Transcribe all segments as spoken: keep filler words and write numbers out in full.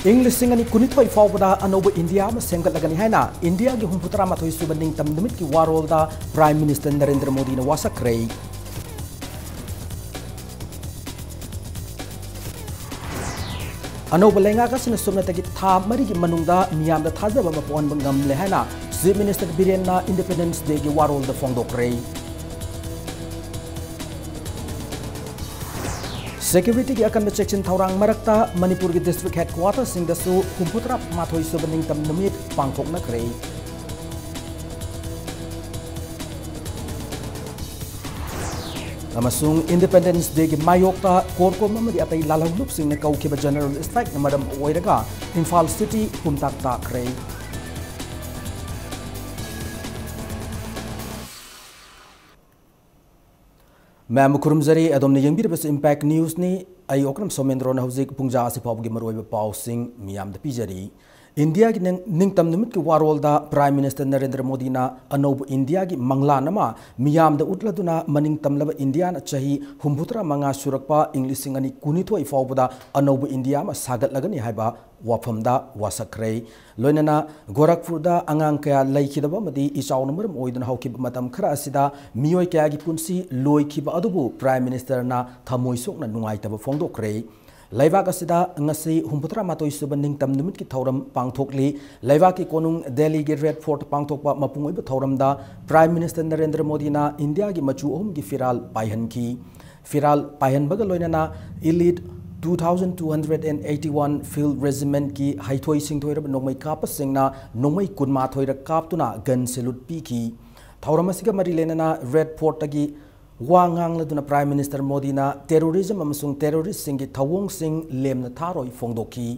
ꯏꯪ ꯂꯤꯁꯤꯡ ꯑꯅꯤ ꯀꯨꯟꯅꯤꯊꯣꯏ ꯐꯥꯎꯕꯗ ꯑꯅꯧꯕ ꯏꯟꯗꯤꯌꯥ ꯑꯃ ꯁꯦꯝꯒꯠꯂꯒꯅꯤ ꯍꯥꯏꯅ ꯏꯟꯗꯤꯌꯥꯒꯤ ꯍꯨꯝꯐꯨꯇꯔꯥ ꯃꯥꯊꯣꯏ ꯁꯨꯕ ꯅꯤꯡꯇꯝ ꯅꯨꯃꯤꯠꯀꯤ ꯋꯥꯔꯣꯜꯗ Prime Minister ꯅꯔꯦꯟꯗ꯭ꯔ ꯃꯣꯗꯤꯅ ꯋꯥꯁꯛꯈ꯭ꯔꯦ꯫ ꯑꯅꯧꯕ ꯂꯩꯉꯥꯛ ꯑꯁꯤꯅ ꯁꯨꯞꯅꯇꯒꯤ ꯊꯥ ꯃꯔꯤꯒꯤ ꯃꯅꯨꯡꯗ ꯃꯤꯌꯥꯝꯗ ꯊꯥꯖꯕ ꯑꯃ ꯄꯣꯛꯍꯟꯕ ꯉꯝꯂꯦ ꯍꯥꯏꯅ Chief Minister ꯕꯤꯔꯦꯟꯅ Independence Dayꯒꯤ ꯋꯥꯔꯣꯜꯗ ꯐꯣꯡꯗꯣꯛꯈ꯭ꯔꯦ꯫ Securityꯒꯤ ꯑꯀꯟꯕ ꯆꯦꯛꯁꯤꯟ ꯊꯧꯔꯥꯡ ꯃꯔꯛꯇ ꯃꯅꯤꯄꯨꯔꯒꯤ district headquarterꯁꯤꯡꯗꯁꯨ ꯍꯨꯝꯐꯨꯇꯔꯥ ꯃꯥꯊꯣꯏ ꯁꯨꯕ ꯅꯤꯡꯇꯝ ꯅꯨꯃꯤꯠ ꯄꯥꯡꯊꯣꯛꯅꯈ꯭ꯔꯦ꯫ ꯑꯃꯁꯨꯡ Independence Dayꯒꯤ ꯃꯥꯌꯣꯛꯇ CORCOM ꯑꯃꯗꯤ ꯑꯇꯩ ꯂꯥꯜꯍꯧꯂꯨꯞꯁꯤꯡꯅ ꯀꯧꯈꯤꯕ general strikeꯅ ꯃꯔꯝ ꯑꯣꯏꯔꯒ ꯏꯝꯐꯥꯜ city ꯐꯨꯝꯇꯥꯛ ꯇꯥꯈ꯭ꯔꯦ꯫ ꯃꯌꯥꯝꯕꯨ ꯈꯨꯔꯨꯝꯖꯔꯤ꯫ ꯑꯗꯣꯝꯅ ꯌꯦꯡꯕꯤꯔꯤꯕꯁꯤ Impact Newsꯅꯤ꯫ ꯑꯩ ꯑꯣꯀ꯭ꯔꯝ ꯁꯣꯃꯦꯟꯗ꯭ꯔꯣꯅ ꯍꯧꯖꯤꯛ ꯄꯨꯡꯖꯥ ꯑꯁꯤ ꯐꯥꯎꯕꯒꯤ ꯃꯔꯨꯑꯣꯏꯕ ꯄꯥꯎꯁꯤꯡ ꯃꯤꯌꯥꯝꯗ ꯄꯤꯖꯔꯤ꯫ ꯏꯟꯗꯤꯌꯥꯒꯤ ꯅꯤꯡ-, ꯅꯤꯡꯇꯝ ꯅꯨꯃꯤꯠꯀꯤ ꯋꯥꯔꯣꯜꯗ Prime Minister ꯅꯔꯦꯟꯗ꯭ꯔ ꯃꯣꯗꯤꯅ ꯑꯅꯧꯕ ꯏꯟꯗꯤꯌꯥꯒꯤ ꯃꯪꯂꯥꯟ ꯑꯃ ꯃꯤꯌꯥꯝꯗ ꯎꯠꯂꯗꯨꯅ ꯃꯅꯤꯡ ꯇꯝꯂꯕ ꯏꯟꯗꯤꯌꯥꯅ ꯆꯍꯤ ꯍꯨꯝꯐꯨꯇꯔꯥ ꯃꯉꯥ ꯁꯨꯔꯛꯄ ꯏꯪ ꯂꯤꯁꯤꯡ ꯑꯅꯤ ꯀꯨꯟꯅꯤꯊꯣꯏ ꯐꯥꯎꯕꯗ ꯑꯅꯧꯕ ꯏꯟꯗꯤꯌꯥ ꯑꯃ ꯁꯥꯒꯠꯂꯒꯅꯤ ꯍꯥꯏꯕ ꯋꯥꯐꯝꯗ ꯋꯥꯁꯛꯈ꯭ꯔꯦ꯫ ꯂꯣꯏꯅꯅ ꯒꯣꯔꯈꯄꯨꯔꯗ ꯑꯉꯥꯡ ꯀꯌꯥ ꯂꯩꯈꯤꯗꯕ ꯑꯃꯗꯤ ꯏꯆꯥꯎꯅ ꯃꯔꯝ ꯑꯣꯏꯗꯨꯅ ꯍꯧꯈꯤꯕ ꯃꯇꯝ ꯈꯔ ꯑꯁꯤꯗ ꯃꯤꯑꯣꯏ ꯀꯌꯥꯒꯤ ꯄꯨꯟꯁꯤ ꯂꯣꯏꯈꯤꯕ ꯑꯗꯨꯕꯨ Prime Ministerꯅ ꯊꯃꯣꯏ ꯁꯣꯛꯅ ꯅꯨꯡꯉꯥꯏꯇꯕ ꯐꯣꯡꯗꯣꯛꯈ꯭ꯔꯦ꯫ ꯂꯩꯕꯥꯛ ꯑꯁꯤꯗ ꯉꯁꯤ ꯍꯨꯝꯐꯨꯇꯔꯥ ꯃꯥꯊꯣꯏ ꯁꯨꯕ ꯅꯤꯡꯇꯝ ꯅꯨꯃꯤꯠꯀꯤ ꯊꯧꯔꯝ ꯄꯥꯡꯊꯣꯛꯂꯤ꯫ ꯂꯩꯕꯥꯛꯀꯤ ꯀꯣꯅꯨꯡ ꯗꯦꯜꯂꯤꯒꯤ Red Fortꯇ ꯄꯥꯡꯊꯣꯛꯄ ꯃꯄꯨꯡ ꯑꯣꯏꯕ ꯊꯧꯔꯝꯗ Prime Minister ꯅꯔꯦꯟꯗ꯭ꯔ ꯃꯣꯗꯤꯅ ꯏꯟꯗꯤꯌꯥꯒꯤ ꯃꯆꯨ ꯑꯍꯨꯝꯒꯤ ꯐꯤꯔꯥꯜ ꯄꯥꯏꯍꯟꯈꯤ꯫ ꯐꯤꯔꯥꯜ ꯄꯥꯏꯍꯟꯕꯒ ꯂꯣꯏꯅꯅ Elite two thousand two hundred and eighty one Field Regimentꯀꯤ ꯍꯩꯊꯣꯏ ꯁꯤꯡꯊꯣꯏꯔꯕ ꯅꯣꯡꯃꯩ ꯀꯥꯞꯄꯁꯤꯡꯅ ꯅꯣꯡꯃꯩ ꯀꯨꯟꯃꯥꯊꯣꯏꯔꯛ ꯀꯥꯞꯇꯨꯅ gun salute ꯄꯤꯈꯤ꯫ ꯊꯧꯔꯝ ꯑꯁꯤꯒ ꯃꯔꯤ ꯂꯩꯅꯅ Red Fortꯇꯒꯤ ꯋꯥ ꯉꯥꯡꯂꯗꯨꯅ Prime Minister ꯃꯣꯗꯤꯅ terrorism ꯑꯃꯁꯨꯡ terroristꯁꯤꯡꯒꯤ ꯊꯧꯑꯣꯡꯁꯤꯡ ꯂꯦꯝꯅ ꯊꯥꯔꯣꯏ ꯐꯣꯡꯗꯣꯛꯈꯤ꯫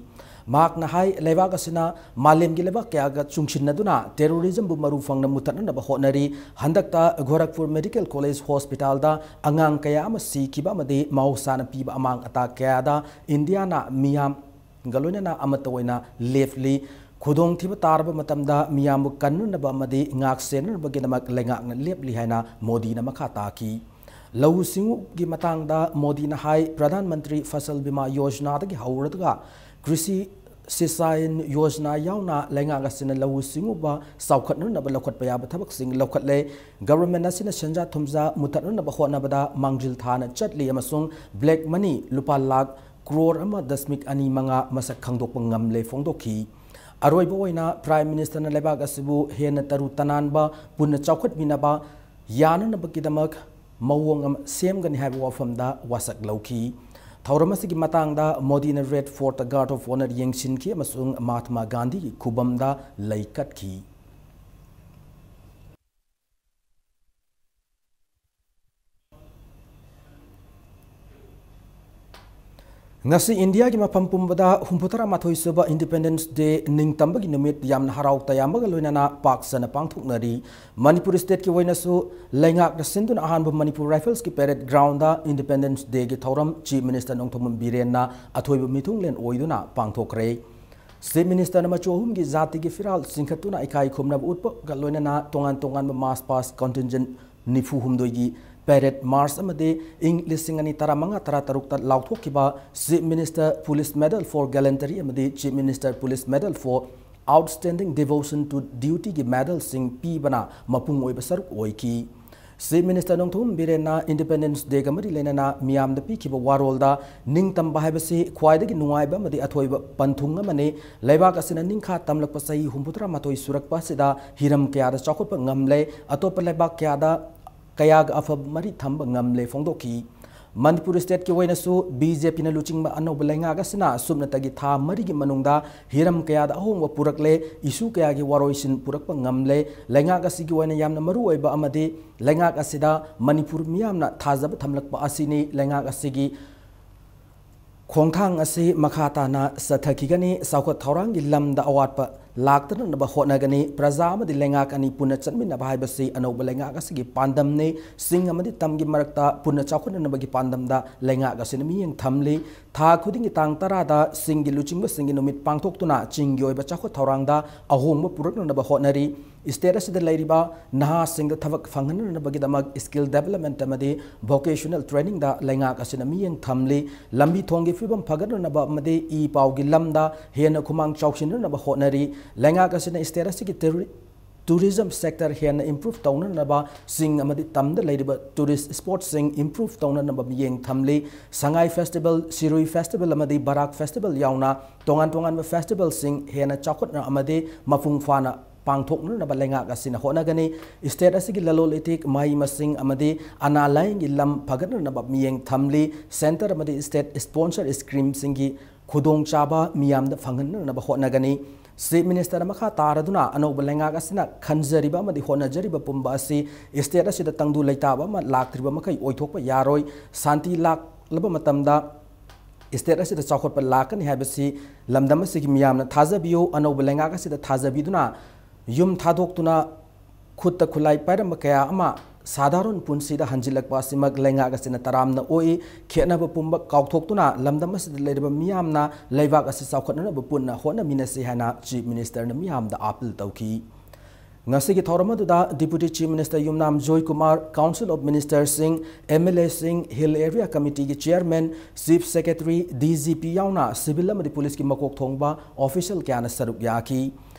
ꯃꯍꯥꯛꯅ ꯍꯥꯏ, ꯂꯩꯕꯥꯛ ꯑꯁꯤꯅ ꯃꯥꯂꯦꯝꯒꯤ ꯂꯩꯕꯥꯛ ꯀꯌꯥꯒ ꯆꯨꯡꯁꯤꯟꯅꯗꯨꯅ terrorismꯕꯨ ꯃꯔꯨ ꯐꯪꯅ ꯃꯨꯊꯠꯅꯅꯕ ꯍꯣꯠꯅꯔꯤ꯫ ꯍꯟꯗꯛꯇ Gorakhpur Medical College Hospitalꯗ ꯑꯉꯥꯡ ꯀꯌꯥ ꯑꯃ ꯁꯤꯈꯤꯕ ꯑꯃꯗꯤ ꯃꯍꯧꯁꯥꯅ ꯄꯤꯕ ꯑꯃꯥꯡ ꯑꯇꯥ ꯀꯌꯥꯗ ꯏꯟꯗꯤꯌꯥꯅ ꯃꯤꯌꯥꯝꯒ ꯂꯣꯏꯅꯅ ꯑꯃꯠꯇ ꯑꯣꯏꯅ ꯂꯦꯞꯂꯤ꯫ ꯈꯨꯗꯣꯡꯊꯤꯕ ꯇꯥꯔꯕ ꯃꯇꯝꯗ ꯃꯤꯌꯥꯝꯕꯨ ꯀꯟꯅꯅꯕ ꯑꯃꯗꯤ ꯉꯥꯛ ꯁꯦꯟꯅꯅꯕꯒꯤꯗꯃꯛ ꯂꯩꯉꯥꯛꯅ ꯂꯦꯞꯂꯤ ꯍꯥꯏꯅ ꯃꯣꯗꯤꯅ ꯃꯈꯥ ꯇꯥꯈꯤ꯫ ꯂꯧꯎ ꯁꯤꯡꯎꯒꯤ ꯃꯇꯥꯡꯗ ꯃꯣꯗꯤꯅ ꯍꯥꯏ, Pradhan Mantri Fasal Bima Yojanaꯗꯒꯤ ꯍꯧꯔꯒ ꯀ꯭ꯔꯤꯁꯤ ꯁꯤꯁꯥꯏꯟ ꯌꯣꯖꯅꯥ ꯌꯥꯎꯅ ꯂꯩꯉꯥꯛ ꯑꯁꯤꯅ ꯂꯧꯎ ꯁꯤꯡꯎꯕ ꯆꯥꯎꯈꯠꯅꯅꯕ ꯂꯧꯈꯠꯄ ꯌꯥꯕ ꯊꯕꯛꯁꯤꯡ ꯂꯧꯈꯠꯂꯦ꯫ ꯒꯚꯔꯟꯃꯦꯟꯠ ꯑꯁꯤꯅ ꯁꯦꯟꯖꯥ ꯊꯨꯝꯖꯥ ꯃꯨꯠꯊꯠꯅꯅꯕ ꯍꯣꯠꯅꯕꯗ ꯃꯥꯡꯖꯤꯜ ꯊꯥꯅ ꯆꯠꯂꯤ ꯑꯃꯁꯨꯡ ꯕ꯭ꯂꯦꯛ ꯃꯅꯤ ꯂꯨꯄꯥ ꯂꯥꯈ ꯀ꯭ꯔꯣꯔ ꯑꯃ ꯗꯁꯃꯤꯛ ꯑꯅꯤ ꯃꯉꯥ ꯃꯁꯛ ꯈꯪꯗꯣꯛꯄ ꯉꯝꯂꯦ ꯐꯣꯡꯗꯣꯛꯈꯤ꯫ ꯑꯔꯣꯏꯕ ꯑꯣꯏꯅ ꯄ꯭ꯔꯥꯏꯝ ꯃꯤꯅꯤꯁꯇꯔꯅ ꯂꯩꯕꯥꯛ ꯑꯁꯤꯕꯨ ꯍꯦꯟꯅ ꯇꯔꯨ ꯇꯅꯥꯟꯕ ꯄꯨꯟꯅ ꯆꯥꯎꯈꯠꯃꯤꯟꯅꯕ ꯌꯥꯅꯅꯕꯒꯤꯗꯃꯛ ꯃꯑꯣꯡ ꯑꯃ ꯁꯦꯝꯒꯅꯤ ꯍꯥꯏꯕ ꯋꯥꯐꯝꯗ ꯋꯥꯁꯛ ꯂꯧꯈꯤ꯫ ꯊꯧꯔꯝ ꯑꯁꯤꯒꯤ ꯃꯇꯥꯡꯗ ꯃꯣꯗꯤꯅ ꯔꯦꯗ ꯐꯣꯔꯠꯇ ꯒꯥꯔꯗ ꯑꯣꯐ ꯑꯣꯅꯔ ꯌꯦꯡꯁꯤꯟꯈꯤ ꯑꯃꯁꯨꯡ ꯃꯍꯥꯠꯃꯥ ꯒꯥꯟꯙꯤꯒꯤ ꯈꯨꯕꯝꯗ ꯂꯩ ꯀꯠꯈꯤ꯫ ꯉꯁꯤ ꯏꯟꯗꯤꯌꯥꯒꯤ ꯃꯐꯝ ꯄꯨꯝꯕꯗ ꯍꯨꯝꯐꯨꯇꯔꯥ ꯃꯥꯊꯣꯏ ꯁꯨꯕ ꯏꯟꯗꯤꯄꯦꯟꯗꯦꯟꯁ ꯗꯦ ꯅꯤꯡꯇꯝꯕꯒꯤ ꯅꯨꯃꯤꯠ ꯌꯥꯝꯅ ꯍꯔꯥꯎ ꯇꯌꯥꯝꯕꯒ ꯂꯣꯏꯅꯅ ꯄꯥꯛ ꯁꯟꯅ ꯄꯥꯡꯊꯣꯛꯅꯔꯤ꯫ ꯃꯅꯤꯄꯨꯔ ꯁ꯭ꯇꯦꯠꯀꯤ ꯑꯣꯏꯅꯁꯨ ꯂꯩꯉꯥꯛꯅ ꯁꯤꯟꯗꯨꯅ ꯑꯍꯥꯟꯕ ꯃꯅꯤꯄꯨꯔ ꯔꯥꯏꯐꯜꯁꯀꯤ ꯄꯦꯔꯦꯗ ꯒ꯭ꯔꯥꯎꯟꯗ ꯏꯟꯗꯤꯄꯦꯟꯗꯦꯟꯁ ꯗꯦꯒꯤ ꯊꯧꯔꯝ ꯆꯤꯐ ꯃꯤꯅꯤꯁꯇꯔ ꯅꯣꯡꯊꯣꯝꯕꯝ ꯕꯤꯔꯦꯟꯅ ꯑꯊꯣꯏꯕ ꯃꯤꯊꯨꯡꯂꯦꯟ ꯑꯣꯏꯗꯨꯅ ꯄꯥꯡꯊꯣꯛꯈ꯭ꯔꯦ꯫ ꯆꯤꯐ ꯃꯤꯅꯤꯁꯇꯔꯅ ꯃꯆꯨ ꯑꯍꯨꯝꯒꯤ ꯖꯥꯇꯤꯒꯤ ꯐꯤꯔꯥꯜ ꯆꯤꯡꯈꯠꯇꯨꯅ ꯏꯀꯥꯏ ꯈꯨꯝꯅꯕ ꯎꯠꯄꯒ ꯂꯣꯏꯅꯅ ꯇꯣꯉꯥꯟ ꯇꯣꯉꯥꯟꯕ ꯃꯥꯔꯆ ꯄꯥꯁ ꯀꯟꯇꯤꯟꯖꯦꯟ ꯅꯤꯐꯨ ꯍꯨꯝꯗꯣꯏꯒꯤ ꯄꯦꯔꯦꯗ ꯃꯥꯔꯆ ꯑꯃꯗꯤ ꯏꯪ ꯂꯤꯁꯤꯡ ꯑꯅꯤ ꯇꯔꯥꯃꯉꯥ ꯇꯔꯥꯇꯔꯨꯛꯇ ꯂꯥꯎꯊꯣꯛꯈꯤꯕ chief minister police medal for gallantry ꯑꯃꯗꯤ chief minister police medal for outstanding devotion to ꯗ꯭ꯌꯨꯇꯤꯒꯤ ꯃꯦꯗꯜꯁꯤꯡ ꯄꯤꯕꯅ ꯃꯄꯨꯡ ꯑꯣꯏꯕ ꯁꯔꯨꯛ ꯑꯣꯏꯈꯤ꯫ ꯆꯤꯐ ꯃꯤꯅꯤꯁꯇꯔ ꯅꯣꯡꯊꯣꯝꯕꯝ ꯕꯤꯔꯦꯟꯅ ꯏꯟꯗꯤꯄꯦꯟꯗꯦꯟꯁ ꯗꯦꯒ ꯃꯔꯤ ꯂꯩꯅꯅ ꯃꯤꯌꯥꯝꯗ ꯄꯤꯈꯤꯕ ꯋꯥꯔꯣꯜꯗ, ꯅꯤꯡꯇꯝꯕ ꯍꯥꯏꯕꯁꯤ ꯈ꯭ꯋꯥꯏꯗꯒꯤ ꯅꯨꯡꯉꯥꯏꯕ ꯑꯃꯗꯤ ꯑꯊꯣꯏꯕ ꯄꯟꯊꯨꯡ ꯑꯃꯅꯤ꯫ ꯂꯩꯕꯥꯛ ꯑꯁꯤꯅ ꯅꯤꯡꯈꯥ ꯇꯝꯂꯛꯄ ꯆꯍꯤ ꯍꯨꯝꯐꯨꯇꯔꯥ ꯃꯥꯊꯣꯏ ꯁꯨꯔꯛꯄ ꯑꯁꯤꯗ ꯍꯤꯔꯝ ꯀꯌꯥꯗ ꯆꯥꯎꯈꯠꯄ ꯉꯝꯂꯦ, ꯑꯇꯣꯞꯄ ꯂꯩꯕꯥꯛ ꯀꯌꯥꯗ, ꯀꯌꯥꯒ ꯑꯐꯕ ꯃꯔꯤ ꯊꯝꯕ ꯉꯝꯂꯦ ꯐꯣꯡꯗꯣꯛꯈꯤ꯫ ꯃꯅꯤꯄꯨꯔ ꯁ꯭ꯇꯦꯠꯀꯤ ꯑꯣꯏꯅꯁꯨ ꯕꯤ ꯖꯦ ꯄꯤꯅ ꯂꯨꯆꯤꯡꯕ ꯑꯅꯧꯕ ꯂꯩꯉꯥꯛ ꯑꯁꯤꯅ ꯁꯨꯞꯅꯇꯒꯤ ꯊꯥ ꯃꯔꯤꯒꯤ ꯃꯅꯨꯡꯗ ꯍꯤꯔꯝ ꯀꯌꯥꯗ ꯑꯍꯣꯡꯕ ꯄꯨꯔꯛꯂꯦ, ꯏꯁꯨ ꯀꯌꯥꯒꯤ ꯋꯥꯔꯣꯏꯁꯤꯟ ꯄꯨꯔꯛꯄ ꯉꯝꯂꯦ꯫ ꯂꯩꯉꯥꯛ ꯑꯁꯤꯒꯤ ꯑꯣꯏꯅ ꯌꯥꯝꯅ ꯃꯔꯨ ꯑꯣꯏꯕ ꯑꯃꯗꯤ ꯂꯩꯉꯥꯛ ꯑꯁꯤꯗ ꯃꯅꯤꯄꯨꯔ ꯃꯤꯌꯥꯝꯅ ꯊꯥꯖꯕ ꯊꯝꯂꯛꯄ ꯑꯁꯤꯅꯤ꯫ ꯂꯩꯉꯥꯛ ꯑꯁꯤꯒꯤ ꯈꯣꯡꯊꯥꯡ ꯑꯁꯤ ꯃꯈꯥ ꯇꯥꯅ ꯆꯠꯊꯈꯤꯒꯅꯤ꯫ ꯆꯥꯎꯈꯠ ꯊꯧꯔꯥꯡꯒꯤ ꯂꯝꯗ ꯑꯋꯥꯠꯄ ꯂꯥꯛꯇꯅꯅꯕ ꯍꯣꯠꯅꯒꯅꯤ꯫ ꯄ꯭ꯔꯖꯥ ꯑꯃꯗꯤ ꯂꯩꯉꯥꯛ ꯑꯅꯤ ꯄꯨꯟꯅ ꯆꯠꯃꯤꯟꯅꯕ ꯍꯥꯏꯕꯁꯤ ꯑꯅꯧꯕ ꯂꯩꯉꯥꯛ ꯑꯁꯤꯒꯤ ꯄꯥꯟꯗꯝꯅꯤ꯫ ꯆꯤꯡ ꯑꯃꯗꯤ ꯇꯝꯒꯤ ꯃꯔꯛꯇ ꯄꯨꯟꯅ ꯆꯥꯎꯈꯠꯅꯅꯕꯒꯤ ꯄꯥꯟꯗꯝꯗ ꯂꯩꯉꯥꯛ ꯑꯁꯤꯅ ꯃꯤꯠꯌꯦꯡ ꯊꯝꯂꯤ꯫ ꯊꯥ ꯈꯨꯗꯤꯡꯒꯤ ꯇꯥꯡ ꯇꯔꯥꯗ ꯆꯤꯡꯒꯤ ꯂꯨꯆꯤꯡꯕꯁꯤꯡꯒꯤ ꯅꯨꯃꯤꯠ ꯄꯥꯡꯊꯣꯛꯇꯨꯅ ꯆꯤꯡꯒꯤ ꯑꯣꯏꯕ ꯆꯥꯎꯈꯠ ꯊꯧꯔꯥꯡꯗ ꯑꯍꯣꯡꯕ ꯄꯨꯔꯛꯅꯅꯕ ꯍꯣꯠꯅꯔꯤ꯫ State ꯑꯁꯤꯗ ꯂꯩꯔꯤꯕ ꯅꯍꯥꯁꯤꯡꯗ ꯊꯕꯛ ꯐꯪꯍꯟꯅꯅꯕꯒꯤꯗꯃꯛ skill development ꯑꯃꯗꯤ vocational training ꯗ ꯂꯩꯉꯥꯛ ꯑꯁꯤꯅ ꯃꯤꯠꯌꯦꯡ ꯊꯝꯂꯤ꯫ ꯂꯝꯕꯤ ꯊꯣꯡꯒꯤ ꯐꯤꯕꯝ ꯐꯒꯠꯅꯅꯕ ꯑꯃꯗꯤ ꯏ ꯄꯥꯎꯒꯤ ꯂꯝꯗ ꯍꯦꯟꯅ ꯈꯨꯃꯥꯡ ꯆꯥꯎꯁꯤꯟꯅꯅꯕ ꯍꯣꯠꯅꯔꯤ꯫ ꯂꯩꯉꯥꯛ ꯑꯁꯤꯅ state ꯑꯁꯤꯒꯤ touri-, tourism sector ꯍꯦꯟꯅ improve ꯇꯧꯅꯅꯕ ꯆꯤꯡ ꯑꯃꯗꯤ ꯇꯝꯗ ꯂꯩꯔꯤꯕ tourist spot ꯁꯤꯡ improve ꯇꯧꯅꯅꯕ ꯃꯤꯠꯌꯦꯡ ꯊꯝꯂꯤ꯫ ꯁꯉꯥꯏ festival, ꯁꯤꯔꯨꯏ festival ꯑꯃꯗꯤ ꯕꯔꯥꯛ festival ꯌꯥꯎꯅ ꯇꯣꯉꯥꯟ ꯇꯣꯉꯥꯟꯕ festival ꯁꯤꯡ ꯍꯦꯟꯅ ꯆꯥꯎꯈꯠꯅ ꯑꯃꯗꯤ ꯃꯄꯨꯡ ꯐꯥꯅ ꯄꯥꯡꯊꯣꯛꯅꯅꯕ ꯂꯩꯉꯥꯛ ꯑꯁꯤꯅ ꯍꯣꯠꯅꯒꯅꯤ꯫ State ꯑꯁꯤꯒꯤ ꯂꯂꯣꯟ ꯏꯇꯤꯛ, ꯃꯍꯩ ꯃꯁꯤꯡ ꯑꯃꯗꯤ ꯑꯅꯥ ꯂꯥꯌꯦꯡꯒꯤ ꯂꯝ ꯐꯒꯠꯅꯅꯕ ꯃꯤꯠꯌꯦꯡ ꯊꯝꯂꯤ꯫ Centre ꯑꯃꯗꯤ state sponsor scheme ꯁꯤꯡꯒꯤ ꯈꯨꯗꯣꯡꯆꯥꯕ ꯃꯤꯌꯥꯝꯗ ꯐꯪꯍꯟꯅꯅꯕ ꯍꯣꯠꯅꯒꯅꯤ꯫ Chief Minister ꯅ ꯃꯈꯥ ꯇꯥꯔꯗꯨꯅ ꯑꯅꯧꯕ ꯂꯩꯉꯥꯛ ꯑꯁꯤꯅ ꯈꯟꯖꯔꯤꯕ ꯑꯃꯗꯤ ꯍꯣꯠꯅꯖꯔꯤꯕ ꯄꯨꯝꯕ ꯑꯁꯤ state ꯑꯁꯤꯗ ꯇꯪꯗꯨ ꯂꯩꯇꯥꯕ ꯑꯃ ꯂꯥꯛꯇ꯭ꯔꯤꯕ ꯃꯈꯩ ꯑꯣꯏꯊꯣꯛꯄ ꯌꯥꯔꯣꯏ꯫ ꯁꯥꯟꯇꯤ ꯂꯥꯛꯂꯕ ꯃꯇꯝꯗ state ꯑꯁꯤꯗ ꯆꯥꯎꯈꯠꯄ ꯂꯥꯛꯀꯅꯤ ꯍꯥꯏꯕꯁꯤ ꯂꯝꯗꯝ ꯑꯁꯤꯒꯤ ꯃꯤꯌꯥꯝꯅ ꯊꯥꯖꯕꯤꯌꯨ꯫ ꯑꯅꯧꯕ ꯂꯩꯉꯥꯛ ꯑꯁꯤꯗ ꯊꯥꯖꯕꯤꯗꯨꯅ ꯌꯨꯝ ꯊꯥꯗꯣꯛꯇꯨꯅ ꯈꯨꯠꯇ ꯈꯨꯠꯂꯥꯏ ꯄꯥꯏꯔꯝꯕ ꯀꯌꯥ ꯑꯃ ꯁꯥꯙꯥꯔꯟ ꯄꯨꯟꯁꯤꯗ ꯍꯟꯖꯤꯜꯂꯛꯄ ꯑꯁꯤꯃꯛ ꯂꯩꯉꯥꯛ ꯑꯁꯤꯅ ꯇꯔꯥꯝꯅ ꯑꯣꯛꯏ꯫ ꯈꯦꯠꯅꯕ ꯄꯨꯝꯕ ꯀꯥꯎꯊꯣꯛꯇꯨꯅ ꯂꯝꯗꯝ ꯑꯁꯤꯗ ꯂꯩꯔꯤꯕ ꯃꯤꯌꯥꯝꯅ ꯂꯩꯕꯥꯛ ꯑꯁꯤ ꯆꯥꯎꯈꯠꯅꯅꯕ ꯄꯨꯟꯅ ꯍꯣꯠꯅꯃꯤꯟꯅꯁꯤ ꯍꯥꯏꯅ Chief Minister ꯅ ꯃꯤꯌꯥꯝꯗ appeal ꯇꯧꯈꯤ꯫ ꯉꯁꯤꯒꯤ ꯊꯧꯔꯝ ꯑꯗꯨꯗ Deputy Chief Minister Yumnam Joykumar, Council of Minister ꯁꯤꯡ, M L A ꯁꯤꯡ, Hill Area Committee ꯒꯤ Chairman, Chief Secretary, D G P ꯌꯥꯎꯅ civil ꯑꯃꯗꯤ police ꯀꯤ ꯃꯀꯣꯛ ꯊꯣꯡꯕ official ꯀꯌꯥꯅ ꯁꯔꯨꯛ ꯌꯥꯈꯤ꯫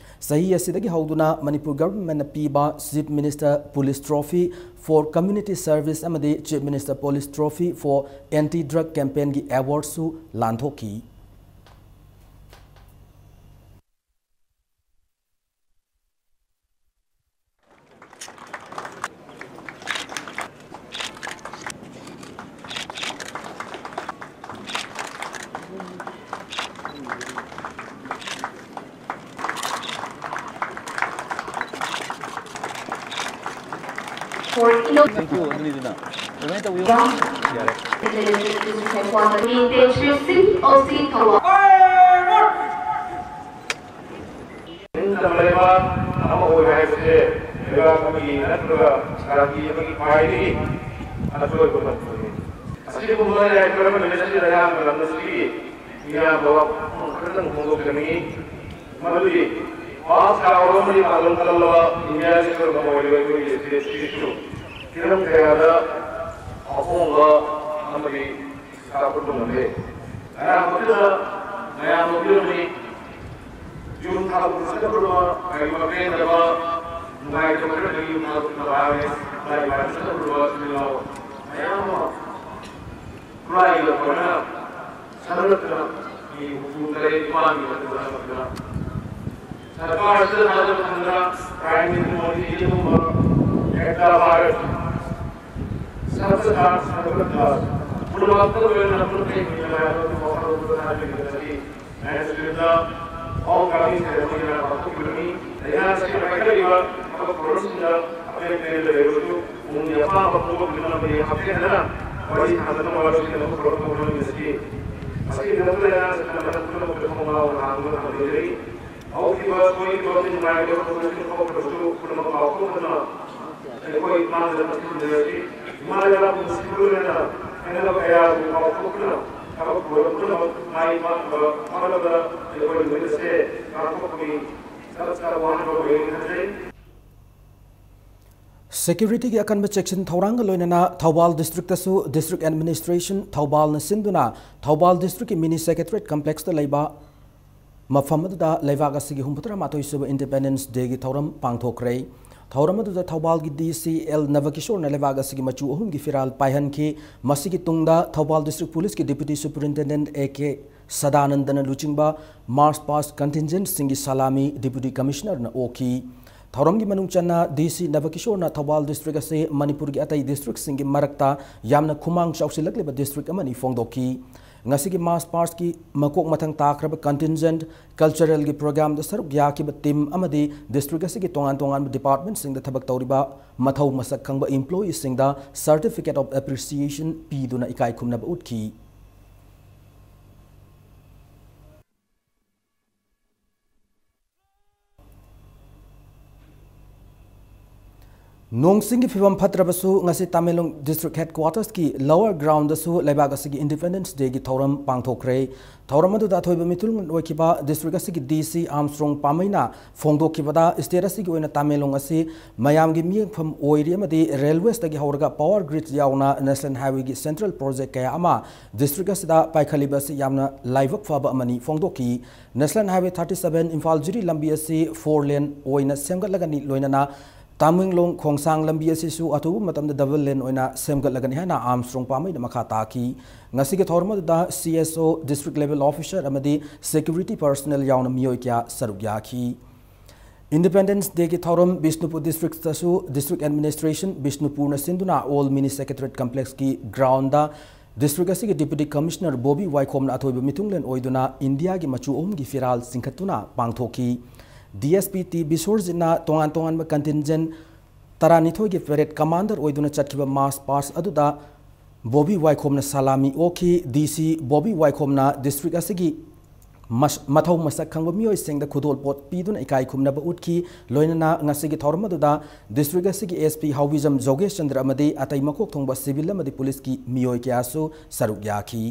ꯆꯍꯤ ꯑꯁꯤꯗꯒꯤ ꯍꯧꯗꯨꯅ ꯃꯅꯤꯄꯨꯔ government ꯅ ꯄꯤꯕ Chief Minister Police Trophy for Community Service ꯑꯃꯗꯤ Chief Minister Police Trophy for Anti Drug Campaign ꯒꯤ award ꯁꯨ ꯂꯥꯟꯊꯣꯛꯈꯤ꯫ For inno- Thank you, ꯑꯗꯨꯅꯤꯗꯅ꯫ ꯑꯗꯨꯃꯥꯏꯅ ꯇꯧꯕꯤꯌꯨ꯫ ꯌꯥꯔꯦ꯫ Thank you, ꯁꯤꯡ ꯑꯣꯁꯤ ꯊꯧꯕꯥꯜ꯫ ꯅꯤꯡꯇꯝꯕ ꯂꯩꯕꯥꯛ ꯑꯃ ꯑꯣꯏꯕ ꯍꯥꯏꯕꯁꯦ ꯂꯩꯕꯥꯛ ꯑꯃꯒꯤ ꯅꯠꯇ꯭ꯔꯒ ꯖꯥꯇꯤ ꯑꯃꯒꯤ ꯈ꯭ꯋꯥꯏꯗꯒꯤ ꯑꯆꯣꯏꯕ ꯃꯇꯝꯅꯤ꯫ ꯑꯁꯤꯒꯨꯝꯕ ꯌꯥꯏꯐꯔꯕ ꯅꯨꯃꯤꯠ ꯑꯁꯤꯗ ꯑꯩꯍꯥꯛꯅ ꯂꯝꯗꯝꯁꯤꯒꯤ ꯃꯤꯌꯥꯝꯗ ꯋꯥꯐꯝ ꯈꯔꯗꯪ ꯐꯣꯡꯗꯣꯛꯆꯅꯤꯡꯏ꯫ ꯃꯗꯨꯗꯤ ꯄꯥꯁ ꯀꯌꯥ ꯑꯃꯗꯤ ꯄꯥꯡꯒꯜ ꯀꯜꯂꯕ ꯏꯟꯗꯤꯌꯥꯒꯤ ꯁꯔꯨꯛ ꯑꯃ ꯑꯣꯏꯔꯤꯕ ꯑꯩꯈꯣꯏꯒꯤ ꯁꯤ ꯁꯤꯁꯨ ꯍꯤꯔꯝ ꯀꯌꯥꯗ ꯑꯍꯣꯡꯕ ꯑꯃꯗꯤ ꯁꯥꯐꯨ ꯇꯧꯍꯜꯂꯦ꯫ ꯃꯌꯥꯝ ꯑꯗꯨꯗ ꯃꯌꯥꯝ ꯑꯗꯨꯗꯤ ꯌꯨꯝ ꯊꯥꯗꯣꯛꯄ ꯆꯠꯂꯨꯔꯕ ꯀꯔꯤ ꯃꯄꯦꯟꯗꯕ ꯅꯨꯡꯉꯥꯏꯇꯕ ꯈꯔꯗꯤ ꯌꯨꯝ ꯊꯥꯗꯣꯛꯅꯕ ꯍꯥꯏꯔꯦ꯫ ꯂꯥꯏ ꯄꯥꯏꯕ ꯆꯠꯂꯨꯔꯕ ꯏꯆꯤꯜ ꯏꯅꯥꯎ ꯃꯌꯥꯝ ꯑꯃ ꯈꯨꯠꯂꯥꯏꯒꯤ ꯂꯧꯈꯠꯅ ꯁꯍꯔꯗ ꯃꯤ ꯍꯨꯝꯐꯨ ꯇꯔꯦꯠ ꯅꯤꯄꯥꯟꯒꯤ ꯃꯇꯨꯡꯗ ꯁꯔꯀꯥꯔ ꯑꯁꯤꯗ ꯊꯥꯖꯕ ꯊꯝꯗꯅ Prime Minister ꯃꯣꯗꯤꯒꯤ ꯑꯗꯨꯒꯨꯝꯕ ꯑꯦꯛꯇꯥ ꯚꯥꯔꯠ ꯁꯕꯁꯦ ꯁꯥꯊꯤ ꯁꯔꯀꯥꯔ ꯄꯨꯝꯅꯃꯛꯇ ꯂꯣꯏꯅꯅ ꯄꯨꯟꯅ ꯍꯤꯡꯃꯤꯟꯅꯕ ꯍꯥꯏꯕ ꯑꯗꯨ ꯋꯥꯈꯜꯂꯣꯟꯗꯨ ꯊꯥꯖꯕꯤꯒꯗꯕꯅꯤ꯫ ꯅꯥꯏꯟ ꯁꯤꯛꯁꯇꯤꯟꯗ ꯍꯣꯝ ꯀꯃꯤꯡ ꯁꯦꯔꯦꯃꯣꯅꯤꯅ ꯄꯥꯡꯊꯣꯛꯈꯤꯕꯅꯤ꯫ ꯂꯩꯉꯥꯛ ꯑꯁꯤꯒꯤ ꯄꯥꯏꯈꯠꯂꯤꯕ ꯊꯕꯛ ꯊꯧꯔꯝꯁꯤꯡꯗ ꯑꯄꯦꯟ ꯄꯦꯟꯗ ꯂꯩꯔꯕꯁꯨ ꯄꯨꯛꯅꯤꯡꯒꯤ ꯑꯄꯥꯝꯕ ꯐꯣꯡꯗꯣꯛꯄꯤꯅꯕ ꯍꯛꯊꯦꯡꯅꯅ ꯋꯥꯔꯤ ꯁꯥꯟꯅꯗꯨꯅ ꯋꯥꯔꯣꯏꯁꯤꯟꯅꯕ ꯊꯧꯔꯝ ꯑꯃ ꯍꯣꯠꯅꯃꯤꯟꯅꯁꯤ꯫ ꯃꯁꯤꯒꯤ ꯃꯇꯨꯡꯗ ꯂꯩꯉꯥꯛ ꯑꯁꯤꯅ ꯃꯊꯪ ꯄꯨꯝꯅꯃꯛꯇ ꯊꯣꯡ ꯂꯥꯎꯅ ꯍꯥꯡꯗꯨꯅ ꯊꯝꯖꯔꯤ꯫ ꯍꯧꯈꯤꯕ ꯁꯣꯏꯈꯤꯕ ꯑꯃꯗꯤ ꯅꯨꯡꯉꯥꯏꯇꯕ ꯊꯧꯗꯣꯛꯁꯤꯡ ꯊꯣꯛꯈ꯭ꯔꯕꯁꯨ ꯄꯨꯝꯅꯃꯛ ꯀꯥꯎꯊꯣꯛꯇꯨꯅ ꯑꯩꯈꯣꯏ ꯃꯥꯡꯗ ꯃꯁꯤ ꯊꯝꯖꯔꯁꯤ꯫ ꯏꯃꯥ ꯂꯩꯕꯥꯛꯄꯨ ꯅꯨꯡꯁꯤꯕ ꯂꯣꯏꯅꯅ ꯈꯦꯟꯅꯕ ꯀꯌꯥꯕꯨ ꯀꯥꯎꯊꯣꯛꯇꯨꯅ ꯊꯕꯛ ꯊꯧꯔꯝ ꯄꯨꯝꯅꯃꯛ ꯃꯥꯏ ꯄꯥꯛꯅꯕ ꯍꯣꯠꯅꯕꯗ ꯑꯩꯈꯣꯏ ꯂꯣꯏꯅꯁꯦ ꯄꯥꯡꯊꯣꯛꯄꯒꯤ ꯆꯞ ꯆꯥꯕ ꯋꯥꯅꯕ ꯑꯣꯏꯒꯅꯤ ꯈꯟꯖꯩ꯫ ꯁꯦꯀ꯭ꯌꯨꯔꯤꯇꯤꯒꯤ ꯑꯀꯟꯕ ꯆꯦꯛꯁꯤꯟ ꯊꯧꯔꯥꯡꯒ ꯂꯣꯏꯅꯅ ꯊꯧꯕꯥꯜ ꯗꯤꯁꯇ꯭ꯔꯤꯛꯇꯁꯨ ꯗꯤꯁꯇ꯭ꯔꯤꯛ ꯑꯦꯗꯃꯤꯅꯤꯁꯇ꯭ꯔꯦꯁꯟ ꯊꯧꯕꯥꯜꯅ ꯁꯤꯟꯗꯨꯅ ꯊꯧꯕꯥꯜ ꯗꯤꯁꯇ꯭ꯔꯤꯛꯀꯤ ꯃꯤꯅꯤ ꯁꯦꯀ꯭ꯔꯦꯇꯔꯤꯌꯦꯠ ꯀꯝꯄ꯭ꯂꯦꯛꯁꯇ ꯂꯩꯕ ꯃꯐꯝ ꯑꯗꯨꯗ ꯂꯩꯕꯥꯛ ꯑꯁꯤꯒꯤ ꯍꯨꯝꯐꯨꯇꯔꯥ ꯃꯥꯊꯣꯏ ꯁꯨꯕ ꯏꯟꯗꯤꯄꯦꯟꯗꯦꯟꯁ ꯗꯦꯒꯤ ꯊꯧꯔꯝ ꯄꯥꯡꯊꯣꯛꯈ꯭ꯔꯦ꯫ ꯊꯧꯔꯝ ꯑꯗꯨꯗ ꯊꯧꯕꯥꯜꯒꯤ ꯗꯤ ꯁꯤ ꯑꯦꯜ ꯅꯕꯀꯤꯁꯣꯔꯅ ꯂꯩꯕꯥꯛ ꯑꯁꯤꯒꯤ ꯃꯆꯨ ꯑꯍꯨꯝꯒꯤ ꯐꯤꯔꯥꯜ ꯄꯥꯏꯍꯟꯈꯤ꯫ ꯃꯁꯤꯒꯤ ꯇꯨꯡꯗ ꯊꯧꯕꯥꯜ ꯗꯤꯁꯇ꯭ꯔꯤꯛ ꯄꯨꯂꯤꯁꯀꯤ ꯗꯤꯄ꯭ꯌꯨꯇꯤ ꯁꯨꯄꯔꯤꯟꯇꯦꯟꯗꯦꯟꯠ ꯑꯦ ꯀꯦ ꯁꯗꯥꯅꯟꯗꯅ ꯂꯨꯆꯤꯡꯕ ꯃꯥꯔꯆ ꯄꯥꯁ ꯀꯟꯇꯤꯟꯖꯦꯟꯠꯁꯤꯡꯒꯤ ꯁꯂꯥꯃꯤ ꯗꯤꯄ꯭ꯌꯨꯇꯤ ꯀꯃꯤꯁꯅꯔꯅ ꯑꯣꯛꯈꯤ꯫ ꯊꯧꯔꯝꯒꯤ ꯃꯅꯨꯡ ꯆꯟꯅ ꯗꯤ ꯁꯤ ꯅꯕꯀꯤꯁꯣꯔꯅ ꯊꯧꯕꯥꯜ ꯗꯤꯁꯇ꯭ꯔꯤꯛ ꯑꯁꯤ ꯃꯅꯤꯄꯨꯔꯒꯤ ꯑꯇꯩ ꯗꯤꯁꯇ꯭ꯔꯤꯛꯁꯤꯡꯒꯤ ꯃꯔꯛꯇ ꯌꯥꯝꯅ ꯈꯨꯃꯥꯡ ꯆꯥꯎꯁꯤꯜꯂꯛꯂꯤꯕ ꯗꯤꯁꯇ꯭ꯔꯤꯛ ꯑꯃꯅꯤ ꯐꯣꯡꯗꯣꯛꯈꯤ꯫ ꯉꯁꯤꯒꯤ ꯃꯥꯔꯆ ꯄꯥꯁꯀꯤ ꯃꯀꯣꯛ ꯃꯊꯪ ꯇꯥꯈ꯭ꯔꯕ ꯀꯟꯇꯤꯟꯖꯦꯟꯠ ꯀꯜꯆꯔꯦꯜꯒꯤ ꯄ꯭ꯔꯣꯒ꯭ꯔꯥꯝꯗ ꯁꯔꯨꯛ ꯌꯥꯈꯤꯕ ꯇꯤꯝ ꯑꯃꯗꯤ ꯗꯤꯁꯇ꯭ꯔꯤꯛ ꯑꯁꯤꯒꯤ ꯇꯣꯉꯥꯟ ꯇꯣꯉꯥꯟꯕ ꯗꯤꯄꯥꯔꯠꯃꯦꯟꯠꯁꯤꯡꯗ ꯊꯕꯛ ꯇꯧꯔꯤꯕ ꯃꯊꯧ ꯃꯁꯛ ꯈꯪꯕ ꯏꯝꯄ꯭ꯂꯣꯌꯤꯁꯤꯡꯗ Certificate of Appreciation ꯄꯤꯗꯨꯅ ꯏꯀꯥꯏ ꯈꯨꯝꯅꯕ ꯎꯠꯈꯤ꯫ ꯅꯣꯡ ꯆꯤꯡꯒꯤ ꯐꯤꯕꯝ ꯐꯠꯇ꯭ꯔꯕꯁꯨ, ꯉꯁꯤ ꯇꯃꯦꯡꯂꯣꯡ district headquarters ꯀꯤ lower ground ꯗꯁꯨ ꯂꯩꯕꯥꯛ ꯑꯁꯤꯒꯤ Independence Day ꯒꯤ ꯊꯧꯔꯝ ꯄꯥꯡꯊꯣꯛꯈ꯭ꯔꯦ꯫ ꯊꯧꯔꯝ ꯑꯗꯨꯗ ꯑꯊꯣꯏꯕ ꯃꯤꯊꯨꯡ ꯑꯣꯏꯈꯤꯕ district ꯑꯁꯤꯒꯤ D C Armstrong ꯄꯥꯃꯩꯅ ꯐꯣꯡꯗꯣꯛꯈꯤꯕꯗ, state ꯑꯁꯤꯒꯤ ꯑꯣꯏꯅ ꯇꯃꯦꯡꯂꯣꯡ ꯑꯁꯤ ꯃꯌꯥꯝꯒꯤ ꯃꯤꯠꯌꯦꯡꯐꯝ ꯑꯣꯏꯔꯤ ꯑꯃꯗꯤ railways ꯇꯒꯤ ꯍꯧꯔꯒ power grid ꯌꯥꯎꯅ national highway ꯒꯤ central project ꯀꯌꯥ ꯑꯃ district ꯑꯁꯤꯗ ꯄꯥꯏꯈꯠꯂꯤꯕ ꯑꯁꯤ ꯌꯥꯝꯅ ꯂꯥꯏꯕꯛ ꯐꯕ ꯑꯃꯅꯤ ꯐꯣꯡꯗꯣꯛꯈꯤ꯫ National Highway thirty seven Imphal ꯖꯤꯔꯤ ꯂꯝꯕꯤ ꯑꯁꯤ four lane ꯑꯣꯏꯅ ꯁꯦꯝꯒꯠꯂꯒꯅꯤ, ꯂꯣꯏꯅꯅ ꯇꯃꯦꯡꯂꯣꯡ ꯈꯣꯡꯁꯥꯡ ꯂꯝꯕꯤ ꯑꯁꯤꯁꯨ ꯑꯊꯨꯕ ꯃꯇꯝꯗ double lane ꯑꯣꯏꯅ ꯁꯦꯝꯒꯠꯂꯒꯅꯤ ꯍꯥꯏꯅ Armstrong ꯄꯥꯃꯩꯅ ꯃꯈꯥ ꯇꯥꯈꯤ꯫ ꯉꯁꯤꯒꯤ ꯊꯧꯔꯝ ꯑꯗꯨꯗ C S O, district level officer ꯑꯃꯗꯤ security personnel ꯌꯥꯎꯅ ꯃꯤꯑꯣꯏ ꯀꯌꯥ ꯁꯔꯨꯛ ꯌꯥꯈꯤ꯫ Independence Day ꯒꯤ ꯊꯧꯔꯝ ꯕꯤꯁꯅꯨꯄꯨꯔ district ꯇꯁꯨ district administration ꯕꯤꯁꯅꯨꯄꯨꯔꯅ ꯁꯤꯟꯗꯨꯅ Old Mini Secretariat Complex ꯀꯤ ground ꯗ district ꯑꯁꯤꯒꯤ Deputy Commissioner ꯕꯣꯕꯤ ꯋꯥꯏꯈꯣꯝꯅ ꯑꯊꯣꯏꯕ ꯃꯤꯊꯨꯡꯂꯦꯟ ꯑꯣꯏꯗꯨꯅ ꯏꯟꯗꯤꯌꯥꯒꯤ ꯃꯆꯨ ꯑꯍꯨꯝꯒꯤ ꯐꯤꯔꯥꯜ ꯆꯤꯡꯈꯠꯇꯨꯅ ꯄꯥꯡꯊꯣꯛꯈꯤ꯫ D S P T ꯕꯤꯁ꯭ꯋꯔꯖꯤꯠꯅ ꯇꯣꯉꯥꯟ ꯇꯣꯉꯥꯟꯕ contingent ꯇꯔꯥꯅꯤꯊꯣꯏꯒꯤ parade commander ꯑꯣꯏꯗꯨꯅ ꯆꯠꯈꯤꯕ march past ꯑꯗꯨꯗ Bobby ꯋꯥꯏꯈꯣꯝꯅ ꯁꯂꯥꯃꯤ ꯑꯣꯛꯈꯤ꯫ D C Bobby ꯋꯥꯏꯈꯣꯝꯅ district ꯑꯁꯤꯒꯤ ꯃꯁ-, ꯃꯊꯧ ꯃꯁꯛ ꯈꯪꯕ ꯃꯤꯑꯣꯏꯁꯤꯡꯗ ꯈꯨꯗꯣꯜꯄꯣꯠ ꯄꯤꯗꯨꯅ ꯏꯀꯥꯏ ꯈꯨꯝꯅꯕ ꯎꯠꯈꯤ꯫ ꯂꯣꯏꯅꯅ ꯉꯁꯤꯒꯤ ꯊꯧꯔꯝ ꯑꯗꯨꯗ district ꯑꯁꯤꯒꯤ S P ꯍꯥꯎꯕꯤꯖꯝ ꯖꯣꯒꯦꯁ ꯆꯟꯗ꯭ꯔ ꯑꯃꯗꯤ ꯑꯇꯩ ꯃꯀꯣꯛ ꯊꯣꯡꯕ civil ꯑꯃꯗꯤ police ꯀꯤ ꯃꯤꯑꯣꯏ ꯀꯌꯥꯁꯨ ꯁꯔꯨꯛ ꯌꯥꯈꯤ꯫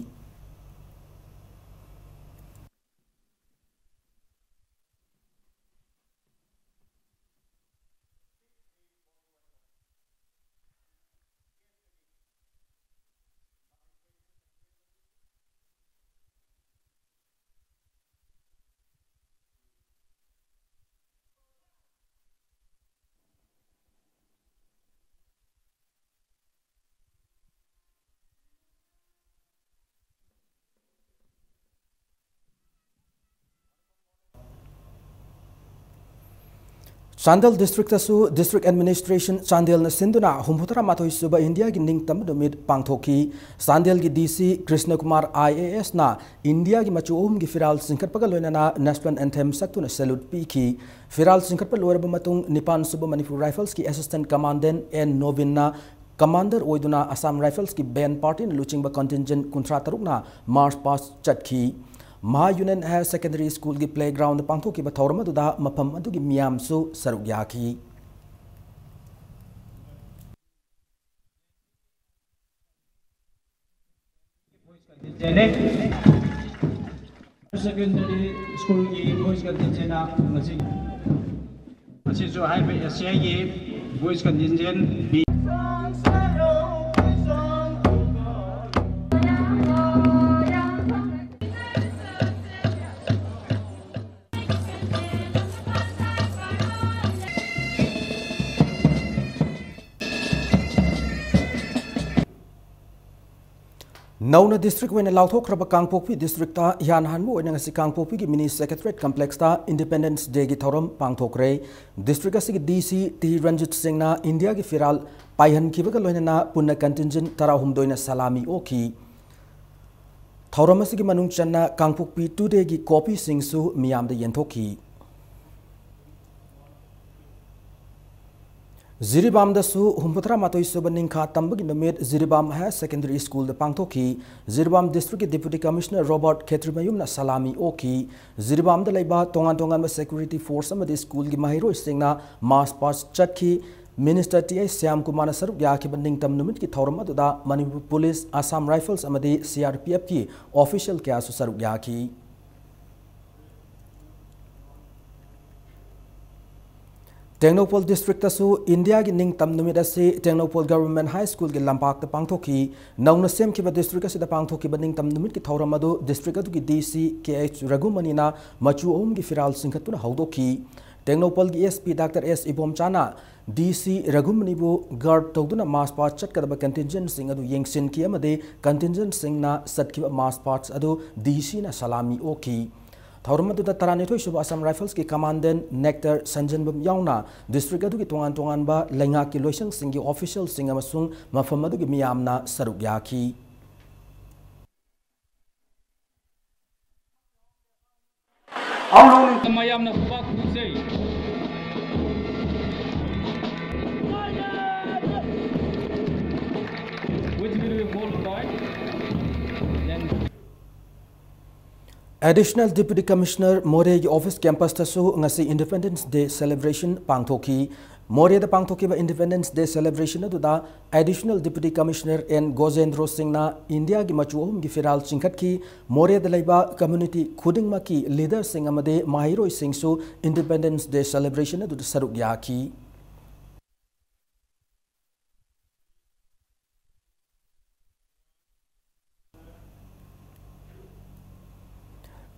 ꯆꯥꯟꯗꯦꯜ district ꯇꯁꯨ district administration ꯆꯥꯟꯗꯦꯜꯅ ꯁꯤꯟꯗꯨꯅ ꯍꯨꯝꯐꯨꯇꯔꯥ ꯃꯥꯊꯣꯏ ꯁꯨꯕ ꯏꯟꯗꯤꯌꯥꯒꯤ ꯅꯤꯡꯇꯝꯕ ꯅꯨꯃꯤꯠ ꯄꯥꯡꯊꯣꯛꯈꯤ꯫ ꯆꯥꯟꯗꯦꯜꯒꯤ D C Krishna Kumar I A S ꯅ ꯏꯟꯗꯤꯌꯥꯒꯤ ꯃꯆꯨ ꯑꯍꯨꯝꯒꯤ ꯐꯤꯔꯥꯜ ꯆꯤꯡꯈꯠꯄꯒ ꯂꯣꯏꯅꯅ national anthem ꯁꯛꯇꯨꯅ salute ꯄꯤꯈꯤ꯫ ꯐꯤꯔꯥꯜ ꯆꯤꯡꯈꯠꯄ ꯂꯣꯏꯔꯕ ꯃꯇꯨꯡ, ꯅꯤꯄꯥꯟ ꯁꯨꯕ Manipur Rifles ꯀꯤ Assistant Commandant N ꯅꯣꯕꯤꯟꯅ commander ꯑꯣꯏꯗꯨꯅ Assam Rifles ꯀꯤ band party ꯅ ꯂꯨꯆꯤꯡꯕ contingent ꯀꯨꯟꯊ꯭ꯔꯥ ꯇꯔꯨꯛꯅ march past ꯆꯠꯈꯤ꯫ ꯃꯍꯥ Union Higher Secondary School ꯒꯤ playground ꯗ ꯄꯥꯡꯊꯣꯛꯈꯤꯕ ꯊꯧꯔꯝ ꯑꯗꯨꯗ ꯃꯐꯝ ꯑꯗꯨꯒꯤ ꯃꯤꯌꯥꯝꯁꯨ ꯁꯔꯨꯛ ꯌꯥꯈꯤ꯫ Secondary school ꯒꯤ boys contingent ꯅ ꯉꯁꯤ, ꯉꯁꯤꯁꯨ ꯍꯥꯏꯔꯤꯕ ꯑꯦꯁꯤꯌꯥꯒꯤ boys contingent B꯫ ꯅꯧꯅ district ꯑꯣꯏꯅ ꯂꯥꯎꯊꯣꯛꯈ꯭ꯔꯕ ꯀꯥꯡꯄꯣꯛꯄꯤ district ꯇ ꯏꯍꯥꯟ ꯍꯥꯟꯕ ꯑꯣꯏꯅ ꯉꯁꯤ ꯀꯥꯡꯄꯣꯛꯄꯤꯒꯤ mini secretariat complex ꯇ Independence Day ꯒꯤ ꯊꯧꯔꯝ ꯄꯥꯡꯊꯣꯛꯈ꯭ꯔꯦ꯫ District ꯑꯁꯤꯒꯤ D C ꯇꯤ ꯔꯟꯖꯤꯠ ꯁꯤꯡꯅ ꯏꯟꯗꯤꯌꯥꯒꯤ ꯐꯤꯔꯥꯜ ꯄꯥꯏꯍꯟꯈꯤꯕꯒ ꯂꯣꯏꯅꯅ ꯄꯨꯟꯅ contingent ꯇꯔꯥꯍꯨꯝꯗꯣꯏꯅ ꯁꯂꯥꯃꯤ ꯑꯣꯛꯈꯤ꯫ ꯊꯧꯔꯝ ꯑꯁꯤꯒꯤ ꯃꯅꯨꯡ ꯆꯟꯅ ꯀꯥꯡꯄꯣꯛꯄꯤ today ꯒꯤ copy ꯁꯤꯡꯁꯨ ꯃꯤꯌꯥꯝꯗ ꯌꯦꯟꯊꯣꯛꯈꯤ꯫ ꯖꯤꯔꯤꯕꯥꯝꯗꯁꯨ ꯍꯨꯝꯐꯨꯇꯔꯥ ꯃꯥꯊꯣꯏ ꯁꯨꯕ ꯅꯤꯡꯈꯥ ꯇꯝꯕꯒꯤ ꯅꯨꯃꯤꯠ ꯖꯤꯔꯤꯕꯥꯝ Higher Secondary School ꯗ ꯄꯥꯡꯊꯣꯛꯈꯤ꯫ ꯖꯤꯔꯤꯕꯥꯝ district ꯀꯤ Deputy Commissioner ꯔꯣꯕꯥꯔꯠ ꯈꯦꯇ꯭ꯔꯤꯃꯌꯨꯝꯅ ꯁꯂꯥꯃꯤ ꯑꯣꯛꯈꯤ꯫ ꯖꯤꯔꯤꯕꯥꯝꯗ ꯂꯩꯕ ꯇꯣꯉꯥꯟ ꯇꯣꯉꯥꯟꯕ security force ꯑꯃꯗꯤ school ꯒꯤ ꯃꯍꯩꯔꯣꯏꯁꯤꯡꯅ march past ꯆꯠꯈꯤ꯫ Minister ꯇꯤ ꯑꯩꯆ ꯁ꯭ꯌꯥꯝ ꯀꯨꯃꯥꯔꯅ ꯁꯔꯨꯛ ꯌꯥꯈꯤꯕ ꯅꯤꯡꯇꯝ ꯅꯨꯃꯤꯠꯀꯤ ꯊꯧꯔꯝ ꯑꯗꯨꯗ ꯃꯅꯤꯄꯨꯔ police, Assam Rifles ꯑꯃꯗꯤ C R P F ꯀꯤ official ꯀꯌꯥꯁꯨ ꯁꯔꯨꯛ ꯌꯥꯈꯤ꯫ ꯇꯦꯡꯅꯧꯄꯜ district ꯇꯁꯨ ꯏꯟꯗꯤꯌꯥꯒꯤ ꯅꯤꯡꯇꯝ ꯅꯨꯃꯤꯠ ꯑꯁꯤ ꯇꯦꯡꯅꯧꯄꯜ Government High School ꯒꯤ ꯂꯝꯄꯥꯛꯇ ꯄꯥꯡꯊꯣꯛꯈꯤ꯫ ꯅꯧꯅ ꯁꯦꯝꯈꯤꯕ district ꯑꯁꯤꯗ ꯄꯥꯡꯊꯣꯛꯈꯤꯕ ꯅꯤꯡꯇꯝ ꯅꯨꯃꯤꯠꯀꯤ ꯊꯧꯔꯝ ꯑꯗꯨ district ꯑꯗꯨꯒꯤ D C K H ꯔꯘꯨꯃꯅꯤꯅ ꯃꯆꯨ ꯑꯍꯨꯝꯒꯤ ꯐꯤꯔꯥꯜ ꯁꯤꯡꯈꯠꯇꯨꯅ ꯍꯧꯗꯣꯛꯈꯤ꯫ ꯇꯦꯡꯅꯧꯄꯜꯒꯤ S P Doctor S ꯏꯕꯣꯝꯆꯥꯅ D C ꯔꯘꯨꯃꯅꯤꯕꯨ guard ꯇꯧꯗꯨꯅ march past ꯆꯠꯀꯗꯕ contingent ꯁꯤꯡ ꯑꯗꯨ ꯌꯦꯡꯁꯤꯟꯈꯤ ꯑꯃꯗꯤ contingent ꯁꯤꯡꯅ ꯆꯠꯈꯤꯕ march past ꯑꯗꯨ D C ꯅ ꯁꯂꯥꯃꯤ ꯑꯣꯛꯈꯤ꯫ ꯊꯧꯔꯝ ꯑꯗꯨꯗ ꯇꯔꯥꯅꯤꯊꯣꯏ ꯁꯨꯕ Assam Rifles ꯀꯤ Commandant Nector ꯁꯟꯖꯟꯕꯝ ꯌꯥꯎꯅ district ꯑꯗꯨꯒꯤ ꯇꯣꯉꯥꯟ ꯇꯣꯉꯥꯟꯕ ꯂꯩꯉꯥꯛꯀꯤ ꯂꯣꯏꯁꯪꯁꯤꯡꯒꯤ official ꯁꯤꯡ ꯑꯃꯁꯨꯡ ꯃꯐꯝ ꯑꯗꯨꯒꯤ ꯃꯤꯌꯥꯝꯅ ꯁꯔꯨꯛ ꯌꯥꯈꯤ꯫ ꯃꯌꯥꯝꯅ ꯈꯨꯕꯥꯛ ꯈꯨꯖꯩ꯫ Which will be followed by then Additional Deputy Commissioner ꯃꯣꯔꯦꯒꯤ office campus ꯇꯁꯨ ꯉꯁꯤ Independence Day celebration ꯄꯥꯡꯊꯣꯛꯈꯤ꯫ ꯃꯣꯔꯦꯗ ꯄꯥꯡꯊꯣꯛꯈꯤꯕ Independence Day celebration ꯑꯗꯨꯗ Additional Deputy Commissioner N ꯒꯣꯖꯦꯟꯗ꯭ꯔꯣ ꯁꯤꯡꯅ ꯏꯟꯗꯤꯌꯥꯒꯤ ꯃꯆꯨ ꯑꯍꯨꯝꯒꯤ ꯐꯤꯔꯥꯜ ꯆꯤꯡꯈꯠꯈꯤ꯫ ꯃꯣꯔꯦꯗ ꯂꯩꯕ community ꯈꯨꯗꯤꯡꯃꯛꯀꯤ leaderꯁꯤꯡ ꯑꯃꯗꯤ ꯃꯍꯩꯔꯣꯏꯁꯤꯡꯁꯨ Independence Day celebration ꯑꯗꯨꯗ ꯁꯔꯨꯛ ꯌꯥꯈꯤ꯫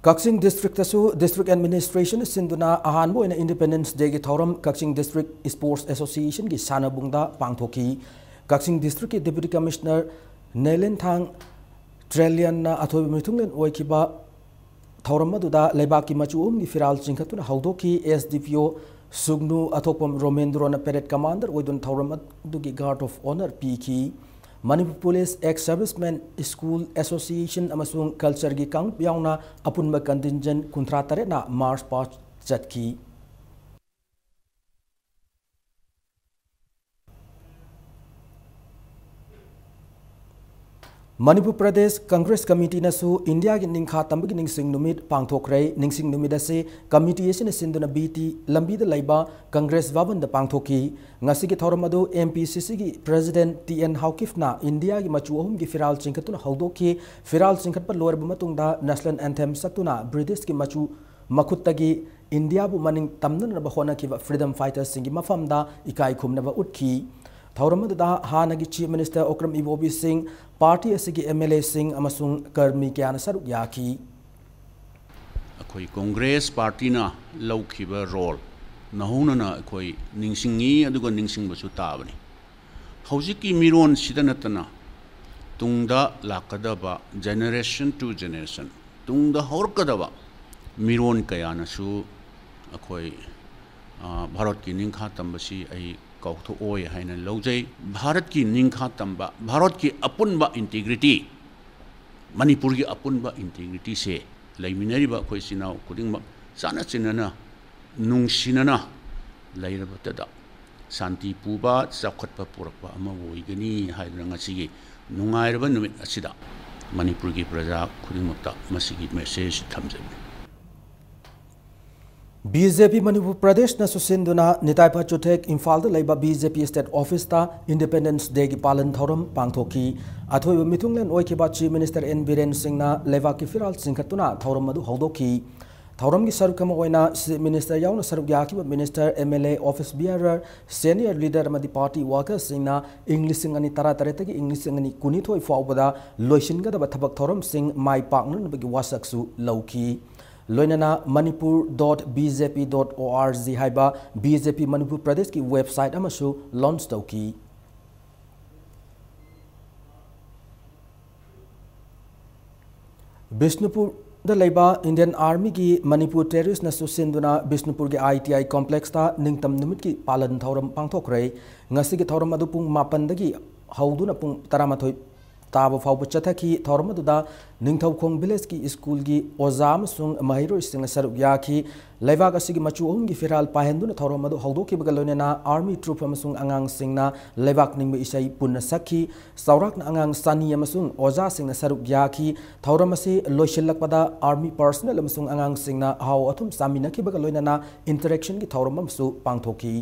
ꯀꯛꯆꯤꯡ districtꯇꯁꯨ district administration ꯁꯤꯟꯗꯨꯅ ꯑꯍꯥꯟꯕ ꯑꯣꯏꯅ Independence Dayꯒꯤ ꯊꯧꯔꯝ ꯀꯛꯆꯤꯡ District Sports Associationꯒꯤ ꯁꯥꯟꯅꯕꯨꯡꯗ ꯄꯥꯡꯊꯣꯛꯈꯤ꯫ ꯀꯛꯆꯤꯡ districtꯀꯤ Deputy Commissioner ꯅꯦꯂꯦꯟꯊꯥꯡ ꯇ꯭ꯔꯦꯂꯤꯌꯟꯅ ꯑꯊꯣꯏꯕ ꯃꯤꯊꯨꯡꯂꯦꯟ ꯑꯣꯏꯈꯤꯕ ꯊꯧꯔꯝ ꯑꯗꯨꯗ ꯂꯩꯕꯥꯛꯀꯤ ꯃꯆꯨ ꯑꯍꯨꯝꯒꯤ ꯐꯤꯔꯥꯜ ꯆꯤꯡꯈꯠꯇꯨꯅ ꯍꯧꯗꯣꯛꯈꯤ꯫ SDPO ꯁꯨꯒꯅꯨ ꯑꯊꯣꯛꯄꯝ ꯔꯣꯃꯦꯟꯗ꯭ꯔꯣꯅ parade commander ꯑꯣꯏꯗꯨꯅ ꯊꯧꯔꯝ ꯑꯗꯨꯒꯤ guard of honour ꯄꯤꯈꯤ꯫ Manipur Police, Ex Servicemen, School Association ꯑꯃꯁꯨꯡ Cultureꯒꯤ ꯀꯥꯡꯂꯨꯞ ꯌꯥꯎꯅ ꯑꯄꯨꯟꯕ contingent ꯀꯨꯟꯊ꯭ꯔꯥ ꯇꯔꯦꯠꯅ march past ꯆꯠꯈꯤ꯫ ꯃꯅꯤꯄꯨꯔ ꯄ꯭ꯔꯗꯦꯁ ꯀꯪꯒ꯭ꯔꯦꯁ ꯀꯃꯤꯇꯤꯅꯁꯨ ꯏꯟꯗꯤꯌꯥꯒꯤ ꯅꯤꯡꯈꯥ ꯇꯝꯕꯒꯤ ꯅꯤꯡꯁꯤꯡ ꯅꯨꯃꯤꯠ ꯄꯥꯡꯊꯣꯛꯈ꯭ꯔꯦ꯫ ꯅꯤꯡꯁꯤꯡ ꯅꯨꯃꯤꯠ ꯑꯁꯤ ꯀꯃꯤꯇꯤ ꯑꯁꯤꯅ ꯁꯤꯟꯗꯨꯅ BT ꯂꯝꯕꯤꯗ ꯂꯩꯕ ꯀꯪꯒ꯭ꯔꯦꯁ ꯚꯕꯟꯗ ꯄꯥꯡꯊꯣꯛꯈꯤ꯫ ꯉꯁꯤꯒꯤ ꯊꯧꯔꯝ ꯑꯗꯨ MPCCꯒꯤ President TN ꯍꯥꯎꯀꯤꯐꯅ ꯏꯟꯗꯤꯌꯥꯒꯤ ꯃꯆꯨ ꯑꯍꯨꯝꯒꯤ ꯐꯤꯔꯥꯜ ꯆꯤꯡꯈꯠꯇꯨꯅ ꯍꯧꯗꯣꯛꯈꯤ꯫ ꯐꯤꯔꯥꯜ ꯆꯤꯡꯈꯠꯄ ꯂꯣꯏꯔꯕ ꯃꯇꯨꯡꯗ National Anthem ꯁꯛꯇꯨꯅ Britishꯀꯤ ꯃꯆꯨ ꯃꯈꯨꯠꯇꯒꯤ ꯏꯟꯗꯤꯌꯥꯕꯨ ꯃꯅꯤꯡ ꯇꯝꯅꯅꯕ ꯍꯣꯠꯅꯈꯤꯕ freedom fightersꯁꯤꯡꯒꯤ ꯃꯐꯝꯗ ꯏꯀꯥꯏ ꯈꯨꯝꯅꯕ ꯎꯠꯈꯤ꯫ ꯊꯧꯔꯝ ꯑꯗꯨꯗ ꯍꯥꯟꯅꯒꯤ Chief Minister ꯑꯣꯀ꯭ꯔꯝ ꯏꯕꯣꯕꯤ ꯁꯤꯡ, party ꯑꯁꯤꯒꯤ MLAꯁꯤꯡ ꯑꯃꯁꯨꯡ ꯀꯔꯃꯤ ꯀꯌꯥꯅ ꯁꯔꯨꯛ ꯌꯥꯈꯤ꯫ ꯑꯩꯈꯣꯏ ꯀꯪꯒ꯭ꯔꯦꯁ partyꯅ ꯂꯧꯈꯤꯕ role ꯅꯧꯍꯧꯅꯅ ꯑꯩꯈꯣꯏ ꯅꯤꯡꯁꯤꯡꯉꯤ, ꯑꯗꯨꯒ ꯅꯤꯡꯁꯤꯡꯕꯁꯨ ꯇꯥꯕꯅꯤ꯫ ꯍꯧꯖꯤꯛꯀꯤ ꯃꯤꯔꯣꯟꯁꯤꯗ ꯅꯠꯇꯅ ꯇꯨꯡꯗ ꯂꯥꯛꯀꯗꯕ generation to generation, ꯇꯨꯡꯗ ꯍꯧꯔꯛꯀꯗꯕ ꯃꯤꯔꯣꯟ ꯀꯌꯥꯅꯁꯨ ꯑꯩꯈꯣꯏ, ꯑ, ꯚꯥꯔꯠꯀꯤ ꯅꯤꯡꯈꯥ ꯇꯝꯕꯁꯤ ꯑꯩ ꯀꯥꯎꯊꯣꯛꯑꯣꯏ ꯍꯥꯏꯅ ꯂꯧꯖꯩ꯫ ꯚꯥꯔꯠꯀꯤ ꯅꯤꯡꯈꯥ ꯇꯝꯕ, ꯚꯥꯔꯠꯀꯤ ꯑꯄꯨꯟꯕ integrity, ꯃꯅꯤꯄꯨꯔꯒꯤ ꯑꯄꯨꯟꯕ integrityꯁꯦ ꯂꯩꯃꯤꯟꯅꯔꯤꯕ ꯑꯩꯈꯣꯏ ꯏꯆꯤꯟ ꯏꯅꯥꯎ ꯈꯨꯗꯤꯡꯃꯛ ꯆꯥꯟꯅ ꯆꯤꯟꯅꯅ, ꯅꯨꯡꯁꯤꯅꯅ ꯂꯩꯔꯕꯇꯗ ꯁꯥꯟꯇꯤ ꯄꯨꯕ, ꯆꯥꯎꯈꯠꯄ ꯄꯨꯔꯛꯄ ꯑꯃ ꯑꯣꯏꯒꯅꯤ ꯍꯥꯏꯗꯨꯅ ꯉꯁꯤꯒꯤ ꯅꯨꯡꯉꯥꯏꯔꯕ ꯅꯨꯃꯤꯠ ꯑꯁꯤꯗ ꯃꯅꯤꯄꯨꯔꯒꯤ ꯄ꯭ꯔꯖꯥ ꯈꯨꯗꯤꯡꯃꯛꯇ ꯃꯁꯤꯒꯤ message ꯊꯝꯖꯕꯅꯤ꯫ ꯕꯤ ꯖꯦ ꯄꯤ ꯃꯅꯤꯄꯨꯔ ꯄ꯭ꯔꯗꯦꯁꯅ ꯆꯨꯁꯤꯟꯗꯨꯅ ꯅꯤꯇꯥꯏ ꯄꯥꯆꯨꯊꯦꯛ ꯏꯝꯐꯥꯜꯗ ꯂꯩꯕ ꯕꯤ ꯖꯦ ꯄꯤ ꯁ꯭ꯇꯦꯠ ꯑꯣꯐꯤꯁꯇ ꯏꯟꯗꯤꯄꯦꯟꯗꯦꯟꯁ ꯗꯦꯒꯤ ꯄꯥꯂꯟ ꯊꯧꯔꯝ ꯄꯥꯡꯊꯣꯛꯈꯤ꯫ ꯑꯊꯣꯏꯕ ꯃꯤꯊꯨꯡꯂꯦꯟ ꯑꯣꯏꯈꯤꯕ ꯆꯤꯐ ꯃꯤꯅꯤꯁꯇꯔ ꯑꯦꯟ ꯕꯤꯔꯦꯟ ꯁꯤꯡꯅ ꯂꯩꯕꯥꯛꯀꯤ ꯐꯤꯔꯥꯜ ꯆꯤꯡꯈꯠꯇꯨꯅ ꯊꯧꯔꯝ ꯑꯗꯨ ꯍꯧꯗꯣꯛꯈꯤ꯫ ꯊꯧꯔꯝꯒꯤ ꯁꯔꯨꯛ ꯑꯃ ꯑꯣꯏꯅ ꯆꯤꯐ ꯃꯤꯅꯤꯁꯇꯔ ꯌꯥꯎꯅ ꯁꯔꯨꯛ ꯌꯥꯈꯤꯕ minister, M L A, office bearer, senior leader ꯑꯃꯗꯤ ꯄꯥꯔꯇꯤ ꯋꯥꯔꯀꯔꯁꯤꯡꯅ ꯏꯪ ꯂꯤꯁꯤꯡ ꯑꯅꯤ ꯇꯔꯥꯇꯔꯦꯠꯇꯒꯤ ꯏꯪ ꯂꯤꯁꯤꯡ ꯑꯅꯤ ꯀꯨꯟꯅꯤꯊꯣꯏ ꯐꯥꯎꯕꯗ ꯂꯣꯏꯁꯤꯟꯒꯗꯕ ꯊꯕꯛ ꯊꯧꯔꯝꯁꯤꯡ ꯃꯥꯏ ꯄꯥꯛꯅꯅꯕꯒꯤ ꯋꯥꯁꯛꯁꯨ ꯂꯧꯈꯤ꯫ ꯂꯣꯏꯅꯅ ꯃꯅꯤꯄꯨꯔ ꯗꯣꯠ ꯕꯤ ꯖꯦ ꯄꯤ ꯗꯣꯠ ꯑꯣ ꯑꯥꯔ ꯖꯤ ꯍꯥꯏꯕ ꯕꯤ ꯖꯦ ꯄꯤ ꯃꯅꯤꯄꯨꯔ ꯄ꯭ꯔꯗꯦꯁꯀꯤ ꯋꯦꯕꯁꯥꯏꯠ ꯑꯃꯁꯨ ꯂꯣꯟꯆ ꯇꯧꯈꯤ꯫ ꯕꯤꯁꯅꯨꯄꯨꯔꯗ ꯂꯩꯕ ꯏꯟꯗꯤꯌꯟ ꯑꯥꯔꯃꯤꯒꯤ ꯃꯅꯤꯄꯨꯔ ꯇꯦꯔꯤꯁꯅꯁꯨ ꯁꯤꯟꯗꯨꯅ ꯕꯤꯁꯅꯨꯄꯨꯔꯒꯤ ꯑꯥꯏ ꯇꯤ ꯑꯥꯏ ꯀꯣꯝꯄ꯭ꯂꯦꯛꯁꯇ ꯅꯤꯡꯇꯝ ꯅꯨꯃꯤꯠꯀꯤ ꯄꯥꯂꯟ ꯊꯧꯔꯝ ꯄꯥꯡꯊꯣꯛꯈ꯭ꯔꯦ꯫ ꯉꯁꯤꯒꯤ ꯊꯧꯔꯝ ꯑꯗꯨ ꯄꯨꯡ ꯃꯥꯄꯟꯗꯒꯤ ꯍꯧꯗꯨꯅ ꯄꯨꯡ ꯇꯔꯥꯃꯥꯊꯣꯏ ꯇꯥꯕ ꯐꯥꯎꯕ ꯆꯠꯊꯈꯤ꯫ ꯊꯧꯔꯝ ꯑꯗꯨꯗ ꯅꯤꯡꯊꯧꯈꯣꯡ ꯚꯤꯂꯦꯖꯀꯤ ꯁ꯭ꯀꯨꯜꯒꯤ ꯑꯣꯖꯥ ꯑꯃꯁꯨꯡ ꯃꯍꯩꯔꯣꯏꯁꯤꯡꯅ ꯁꯔꯨꯛ ꯌꯥꯈꯤ꯫ ꯂꯩꯕꯥꯛ ꯑꯁꯤꯒꯤ ꯃꯆꯨ ꯑꯍꯨꯝꯒꯤ ꯐꯤꯔꯥꯜ ꯄꯥꯏꯍꯟꯗꯨꯅ ꯊꯧꯔꯝ ꯑꯗꯨ ꯍꯧꯗꯣꯛꯈꯤꯕꯒ ꯂꯣꯏꯅꯅ ꯑꯥꯔꯃꯤ ꯇ꯭ꯔꯨꯞ ꯑꯃꯁꯨꯡ ꯑꯉꯥꯡꯁꯤꯡꯅ ꯂꯩꯕꯥꯛ ꯅꯤꯡꯕ ꯏꯁꯩ ꯄꯨꯟꯅ ꯁꯛꯈꯤ꯫ ꯆꯥꯎꯔꯥꯛꯅ ꯑꯉꯥꯡ ꯆꯅꯤ ꯑꯃꯁꯨꯡ ꯑꯣꯖꯥꯁꯤꯡꯅ ꯁꯔꯨꯛ ꯌꯥꯈꯤ꯫ ꯊꯧꯔꯝ ꯑꯁꯤ ꯂꯣꯏꯁꯤꯜꯂꯛꯄꯗ ꯑꯥꯔꯃꯤ ꯄꯔꯁꯅꯦꯜ ꯑꯃꯁꯨꯡ ꯑꯉꯥꯡꯁꯤꯡꯅ ꯑꯍꯥꯎ ꯑꯊꯨꯝ ꯆꯥꯃꯤꯟꯅꯈꯤꯕꯒ ꯂꯣꯏꯅꯅ ꯏꯟꯇꯔꯦꯛꯁꯟꯒꯤ ꯊꯧꯔꯝ ꯑꯃꯁꯨ ꯄꯥꯡꯊꯣꯛꯈꯤ꯫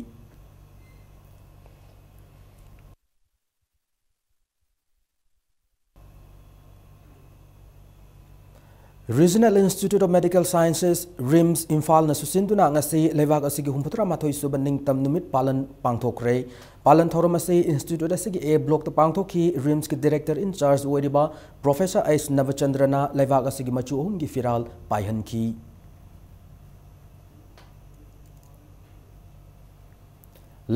Regional Institute of Medical Sciences, RIMS, ꯏꯝꯐꯥꯜꯅ ꯁꯨꯁꯤꯟꯗꯨꯅ ꯉꯁꯤ ꯂꯩꯕꯥꯛ ꯑꯁꯤꯒꯤ ꯍꯨꯝꯐꯨꯇꯔꯥ ꯃꯥꯊꯣꯏ ꯁꯨꯕ ꯅꯤꯡꯇꯝ ꯅꯨꯃꯤꯠ ꯄꯥꯂꯟ ꯄꯥꯡꯊꯣꯛꯈ꯭ꯔꯦ꯫ ꯄꯥꯂꯟ ꯊꯧꯔꯝ ꯑꯁꯤ ꯏꯟꯁꯇꯤꯇ꯭ꯌꯨꯠ ꯑꯁꯤꯒꯤ ꯑꯦ ꯕ꯭ꯂꯣꯛꯇ ꯄꯥꯡꯊꯣꯛꯈꯤ꯫ ꯔꯤꯝꯁꯀꯤ ꯗꯤꯔꯦꯛꯇꯔ ꯏꯟ ꯆꯥꯔꯖ ꯑꯣꯏꯔꯤꯕ ꯄ꯭ꯔꯣꯐꯦꯁꯔ ꯑꯩꯆ ꯅꯕꯆꯟꯗ꯭ꯔꯅ ꯂꯩꯕꯥꯛ ꯑꯁꯤꯒꯤ ꯃꯆꯨ ꯑꯍꯨꯝꯒꯤ ꯐꯤꯔꯥꯜ ꯄꯥꯏꯍꯟꯈꯤ꯫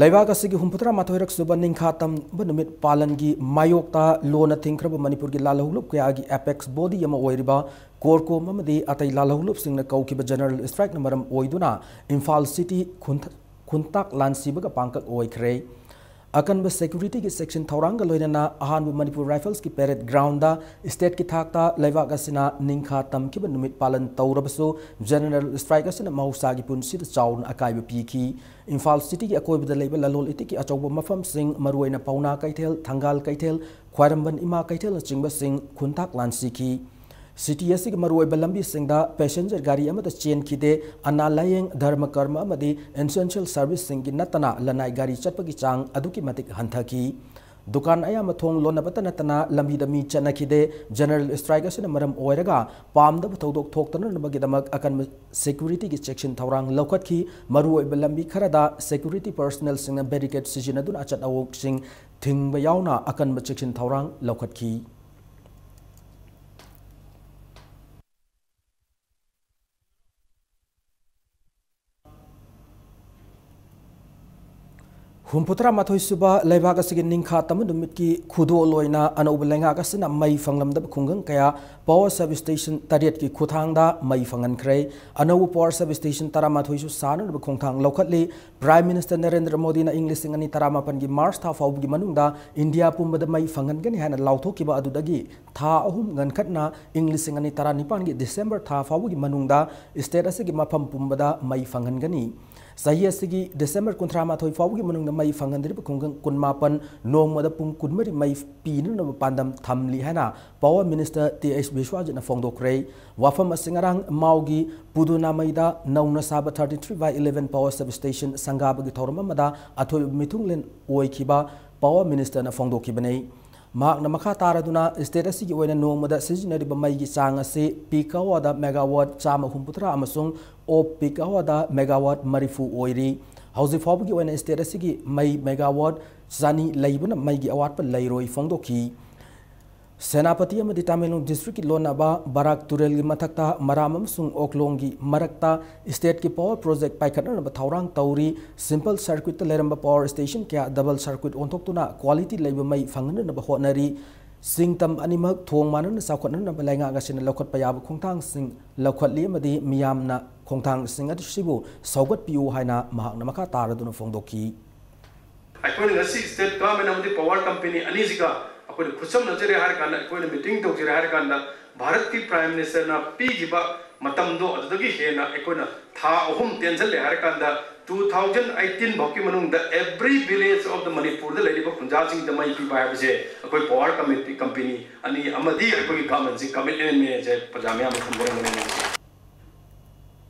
ꯂꯩꯕꯥꯛ ꯑꯁꯤꯒꯤ ꯍꯨꯝꯐꯨꯇꯔꯥ ꯃꯥꯊꯣꯏꯔꯛ ꯁꯨꯕ ꯅꯤꯡꯈꯥ ꯇꯝꯕ ꯅꯨꯃꯤꯠ ꯄꯥꯂꯟꯒꯤ ꯃꯥꯌꯣꯛꯇ ꯂꯣꯟꯅ ꯊꯤꯡꯈ꯭ꯔꯕ ꯃꯅꯤꯄꯨꯔꯒꯤ ꯂꯥꯜꯍꯧꯂꯨꯞ ꯀꯌꯥꯒꯤ ꯑꯦꯄꯦꯛꯁ ꯕꯣꯗꯤ ꯑꯃ ꯑꯣꯏꯔꯤꯕ ꯀꯣꯔꯀꯣꯝ ꯑꯃꯗꯤ ꯑꯇꯩ ꯂꯥꯜꯍꯧꯂꯨꯞꯁꯤꯡꯅ ꯀꯧꯈꯤꯕ ꯖꯦꯅꯔꯦꯜ ꯁ꯭ꯇ꯭ꯔꯥꯏꯛꯅ ꯃꯔꯝ ꯑꯣꯏꯗꯨꯅ ꯏꯝꯐꯥꯜ ꯁꯤꯇꯤ ꯈꯨꯟꯊ-, ꯈꯨꯟꯇꯥꯛ ꯂꯥꯟꯁꯤꯕꯒ ꯄꯥꯡꯀꯛ ꯑꯣꯏꯈ꯭ꯔꯦ꯫ ꯑꯀꯟꯕ ꯁꯦꯀ꯭ꯌꯨꯔꯤꯇꯤꯒꯤ ꯆꯦꯛꯁꯤꯟ ꯊꯧꯔꯥꯡꯒ ꯂꯣꯏꯅꯅ ꯑꯍꯥꯟꯕ ꯃꯅꯤꯄꯨꯔ ꯔꯥꯏꯐꯜꯁꯀꯤ ꯄꯦꯔꯦꯗ ꯒ꯭ꯔꯥꯎꯟꯗ ꯁ꯭ꯇꯦꯠꯀꯤ ꯊꯥꯛꯇ ꯂꯩꯕꯥꯛ ꯑꯁꯤꯅ ꯅꯤꯡꯈꯥ ꯇꯝꯈꯤꯕ ꯅꯨꯃꯤꯠ ꯄꯥꯂꯟ ꯇꯧꯔꯕꯁꯨ, ꯖꯦꯅꯔꯦꯜ ꯁ꯭ꯇ꯭ꯔꯥꯏꯛ ꯑꯁꯤꯅ ꯃꯍꯧꯁꯥꯒꯤ ꯄꯨꯟꯁꯤꯗ ꯆꯥꯎꯅ ꯑꯀꯥꯏꯕ ꯄꯤꯈꯤ꯫ ꯏꯝꯐꯥꯜ ꯁꯤꯇꯤꯒꯤ ꯑꯀꯣꯏꯕꯗ ꯂꯩꯕ ꯂꯂꯣꯜ ꯏꯇꯤꯛꯀꯤ ꯑꯆꯧꯕ ꯃꯐꯝꯁꯤꯡ, ꯃꯔꯨꯑꯣꯏꯅ ꯄꯥꯎꯅꯥ ꯀꯩꯊꯦꯜ, ꯊꯪꯒꯥꯜ ꯀꯩꯊꯦꯜ, ꯈ꯭ꯋꯥꯏꯔꯝꯕꯟ ꯏꯃꯥ ꯀꯩꯊꯦꯜꯅꯆꯤꯡꯕꯁꯤꯡ ꯈꯨꯟꯇꯥꯛ ꯂꯥꯟꯁꯤꯈꯤ꯫ ꯁꯤꯇꯤ ꯑꯁꯤꯒꯤ ꯃꯔꯨꯑꯣꯏꯕ ꯂꯝꯕꯤꯁꯤꯡꯗ ꯄꯦꯁꯦꯟꯖꯔ ꯒꯥꯔꯤ ꯑꯃꯠꯇ ꯆꯦꯟꯈꯤꯗꯦ꯫ ꯑꯅꯥ ꯂꯥꯌꯦꯡ, ꯙꯔꯃ ꯀꯔꯃ ꯑꯃꯗꯤ essential service ꯁꯤꯡꯒꯤ ꯅꯠꯇꯅ ꯂꯅꯥꯏ ꯒꯥꯔꯤ ꯆꯠꯄꯒꯤ ꯆꯥꯡ ꯑꯗꯨꯛꯀꯤ ꯃꯇꯤꯛ ꯍꯟꯊꯈꯤ꯫ ꯗꯨꯀꯥꯟ ꯑꯌꯥꯝꯕ ꯊꯣꯡ ꯂꯣꯟꯅꯕꯇ ꯅꯠꯇꯅ ꯂꯝꯕꯤꯗ ꯃꯤ ꯆꯠꯅꯈꯤꯗꯦ꯫ General strike ꯑꯁꯤꯅ ꯃꯔꯝ ꯑꯣꯏꯔꯒ ꯄꯥꯝꯗꯕ ꯊꯧꯗꯣꯛ ꯊꯣꯛꯇꯅꯅꯕꯒꯤꯗꯃꯛ ꯑꯀꯟꯕ security ꯒꯤ ꯆꯦꯛꯁꯤꯟ ꯊꯧꯔꯥꯡ ꯂꯧꯈꯠꯈꯤ꯫ ꯃꯔꯨꯑꯣꯏꯕ ꯂꯝꯕꯤ ꯈꯔꯗ security personnel ꯁꯤꯡꯅ barricade ꯁꯤꯖꯤꯟꯅꯗꯨꯅ ꯑꯆꯠ ꯑꯋꯣꯛꯁꯤꯡ ꯊꯤꯡꯕ ꯌꯥꯎꯅ ꯑꯀꯟꯕ ꯆꯦꯛꯁꯤꯟ ꯊꯧꯔꯥꯡ ꯂꯧꯈꯠꯈꯤ꯫ ꯍꯨꯝꯐꯨꯇꯔꯥ ꯃꯥꯊꯣꯏ ꯁꯨꯕ ꯂꯩꯕꯥꯛ ꯑꯁꯤꯒꯤ ꯅꯤꯡꯈꯥ ꯇꯝꯕ ꯅꯨꯃꯤꯠꯀꯤ ꯈꯨꯗꯣꯜ ꯑꯣꯏꯅ ꯑꯅꯧꯕ ꯂꯩꯉꯥꯛ ꯑꯁꯤꯅ ꯃꯩ ꯐꯪꯂꯝꯗꯕ ꯈꯨꯡꯒꯪ ꯀꯌꯥ power substation ꯇꯔꯦꯠꯀꯤ ꯈꯨꯠꯊꯥꯡꯗ ꯃꯩ ꯐꯪꯍꯟꯈ꯭ꯔꯦ꯫ ꯑꯅꯧꯕ power substation ꯇꯔꯥꯃꯥꯊꯣꯏꯁꯨ ꯁꯥꯅꯅꯕ ꯈꯣꯡꯊꯥꯡ ꯂꯧꯈꯠꯂꯤ꯫ Prime Minister ꯅꯔꯦꯟꯗ꯭ꯔ ꯃꯣꯗꯤꯅ ꯏꯪ ꯂꯤꯁꯤꯡ ꯑꯅꯤ ꯇꯔꯥꯃꯥꯄꯟꯒꯤ ꯃꯥꯔꯆ ꯊꯥ ꯐꯥꯎꯕꯒꯤ ꯃꯅꯨꯡꯗ ꯏꯟꯗꯤꯌꯥ ꯄꯨꯝꯕꯗ ꯃꯩ ꯐꯪꯍꯟꯒꯅꯤ ꯍꯥꯏꯅ ꯂꯥꯎꯊꯣꯛꯈꯤꯕ ꯑꯗꯨꯗꯒꯤ ꯊꯥ ꯑꯍꯨꯝ ꯉꯟꯈꯠꯅ ꯏꯪ ꯂꯤꯁꯤꯡ ꯑꯅꯤ ꯇꯔꯥꯅꯤꯄꯥꯟꯒꯤ ꯗꯤꯁꯦꯝꯕꯔ ꯊꯥ ꯐꯥꯎꯕꯒꯤ ꯃꯅꯨꯡꯗ state ꯑꯁꯤꯒꯤ ꯃꯐꯝ ꯄꯨꯝꯕꯗ ꯃꯩ ꯐꯪꯍꯟꯒꯅꯤ꯫ ꯆꯍꯤ ꯑꯁꯤꯒꯤ ꯗꯤꯁꯦꯝꯕꯔ ꯀꯨꯟꯊ꯭ꯔꯥ ꯃꯥꯊꯣꯏ ꯐꯥꯎꯕꯒꯤ ꯃꯅꯨꯡꯗ ꯃꯩ ꯐꯪꯍꯟꯗ꯭ꯔꯤꯕ ꯈꯨꯡꯒꯪ ꯀꯨꯟꯃꯥꯄꯟ ꯅꯣꯡꯃꯗ ꯄꯨꯡ ꯀꯨꯟꯃꯔꯤ ꯃꯩ ꯄꯤꯅꯅꯕ ꯄꯥꯟꯗꯝ ꯊꯝꯂꯤ ꯍꯥꯏꯅ Power Minister ꯇꯤ ꯑꯩꯆ ꯕꯤꯁ꯭ꯋꯖꯤꯠꯅ ꯐꯣꯡꯗꯣꯛꯈ꯭ꯔꯦ꯫ ꯋꯥꯐꯝ ꯑꯁꯤ ꯉꯔꯥꯡ ꯃꯥꯎꯒꯤ ꯄꯨꯗꯨꯅꯥꯃꯩꯗ ꯅꯧꯅ ꯁꯥꯕ thirty three by eleven power substation ꯁꯪꯒꯥꯕꯒꯤ ꯊꯧꯔꯝ ꯑꯃꯗ ꯑꯊꯣꯏꯕ ꯃꯤꯊꯨꯡꯂꯦꯟ ꯑꯣꯏꯈꯤꯕ Power Ministerꯅ ꯐꯣꯡꯗꯣꯛꯈꯤꯕꯅꯤ꯫ ꯃꯍꯥꯛꯅ ꯃꯈꯥ ꯇꯥꯔꯗꯨꯅ state ꯑꯁꯤꯒꯤ ꯑꯣꯏꯅ ꯅꯣꯡꯃꯗ ꯁꯤꯖꯤꯟꯅꯔꯤꯕ ꯃꯩꯒꯤ ꯆꯥꯡ ꯑꯁꯤ peak hourꯗ megawatt ꯆꯥꯝꯃ ꯍꯨꯝꯐꯨꯇꯔꯥ ꯑꯃꯁꯨꯡ off peak hourꯗ megawatt ꯃꯔꯤꯐꯨ ꯑꯣꯏꯔꯤ꯫ ꯍꯧꯖꯤꯛ ꯐꯥꯎꯕꯒꯤ ꯑꯣꯏꯅ state ꯑꯁꯤꯒꯤ ꯃꯩ megawatt ꯆꯅꯤ ꯂꯩꯕꯅ ꯃꯩꯒꯤ ꯑꯋꯥꯠꯄ ꯂꯩꯔꯣꯏ ꯐꯣꯡꯗꯣꯛꯈꯤ꯫ ꯁꯦꯅꯥꯄꯇꯤ ꯑꯃꯗꯤ ꯇꯃꯦꯡꯂꯣꯡ districtꯀꯤ ꯂꯣꯟꯅꯕ ꯕꯔꯥꯛ ꯇꯨꯔꯦꯜꯒꯤ ꯃꯊꯛꯇ ꯃꯔꯥꯝ ꯑꯃꯁꯨꯡ ꯑꯣꯛꯂꯣꯡꯒꯤ ꯃꯔꯛꯇ stateꯀꯤ power project ꯄꯥꯏꯈꯠꯅꯅꯕ ꯊꯧꯔꯥꯡ ꯇꯧꯔꯤ꯫ Simple circuitꯇ ꯂꯩꯔꯝꯕ power station ꯀꯌꯥ double circuit ꯑꯣꯟꯊꯣꯛꯇꯨꯅ quality ꯂꯩꯕ ꯃꯩ ꯐꯪꯍꯟꯅꯅꯕ ꯍꯣꯠꯅꯔꯤ꯫ ꯆꯤꯡ ꯇꯝ ꯑꯅꯤꯃꯛ ꯊꯣꯡ ꯃꯥꯟꯅꯅ ꯆꯥꯎꯈꯠꯅꯅꯕ ꯂꯩꯉꯥꯛ ꯑꯁꯤꯅ ꯂꯧꯈꯠꯄ ꯌꯥꯕ ꯈꯣꯡꯊꯥꯡꯁꯤꯡ ꯂꯧꯈꯠꯂꯤ ꯑꯃꯗꯤ ꯃꯤꯌꯥꯝꯅ ꯈꯣꯡꯊꯥꯡꯁꯤꯡ ꯑꯁꯤꯕꯨ ꯁꯧꯒꯠꯄꯤꯌꯨ ꯍꯥꯏꯅ ꯃꯍꯥꯛꯅ ꯃꯈꯥ ꯇꯥꯔꯗꯨꯅ ꯐꯣꯡꯗꯣꯛꯈꯤ꯫ ꯑꯩꯈꯣꯏꯅ ꯉꯁꯤ state government ꯑꯃꯗꯤ power company ꯑꯅꯤꯁꯤꯒ ꯑꯩꯈꯣꯏꯅ ꯈꯨꯠꯁꯝꯅꯖꯔꯦ ꯍꯥꯏꯔ ꯀꯥꯟꯗ, ꯑꯩꯈꯣꯏꯅ meeting ꯇꯧꯖꯔꯦ ꯍꯥꯏꯔ ꯀꯥꯟꯗ, ꯚꯥꯔꯠꯀꯤ Prime Ministerꯅ ꯄꯤꯈꯤꯕ ꯃꯇꯝꯗꯣ ꯑꯗꯨꯗꯒꯤ ꯍꯦꯟꯅ ꯑꯩꯈꯣꯏꯅ ꯊꯥ ꯑꯍꯨꯝ ꯇꯦꯟꯁꯤꯜꯂꯦ ꯍꯥꯏꯔ ꯀꯥꯟꯗ, Two thousand eighteen ꯐꯥꯎꯒꯤ ꯃꯅꯨꯡꯗ every village of the Manipur ꯗ ꯂꯩꯔꯤꯕ ꯈꯨꯟꯖꯥꯁꯤꯡꯗ ꯃꯩ ꯄꯤꯕ ꯍꯥꯏꯕꯁꯦ ꯑꯩꯈꯣꯏ power committee company ꯑꯅꯤ ꯑꯃꯗꯤ ꯑꯩꯈꯣꯏꯒꯤ government ꯁꯤ commitment ꯁꯦ ꯄ꯭ꯔꯖꯥ ꯃꯌꯥꯝꯅ ꯈꯪꯖꯔꯝꯒꯅꯤ꯫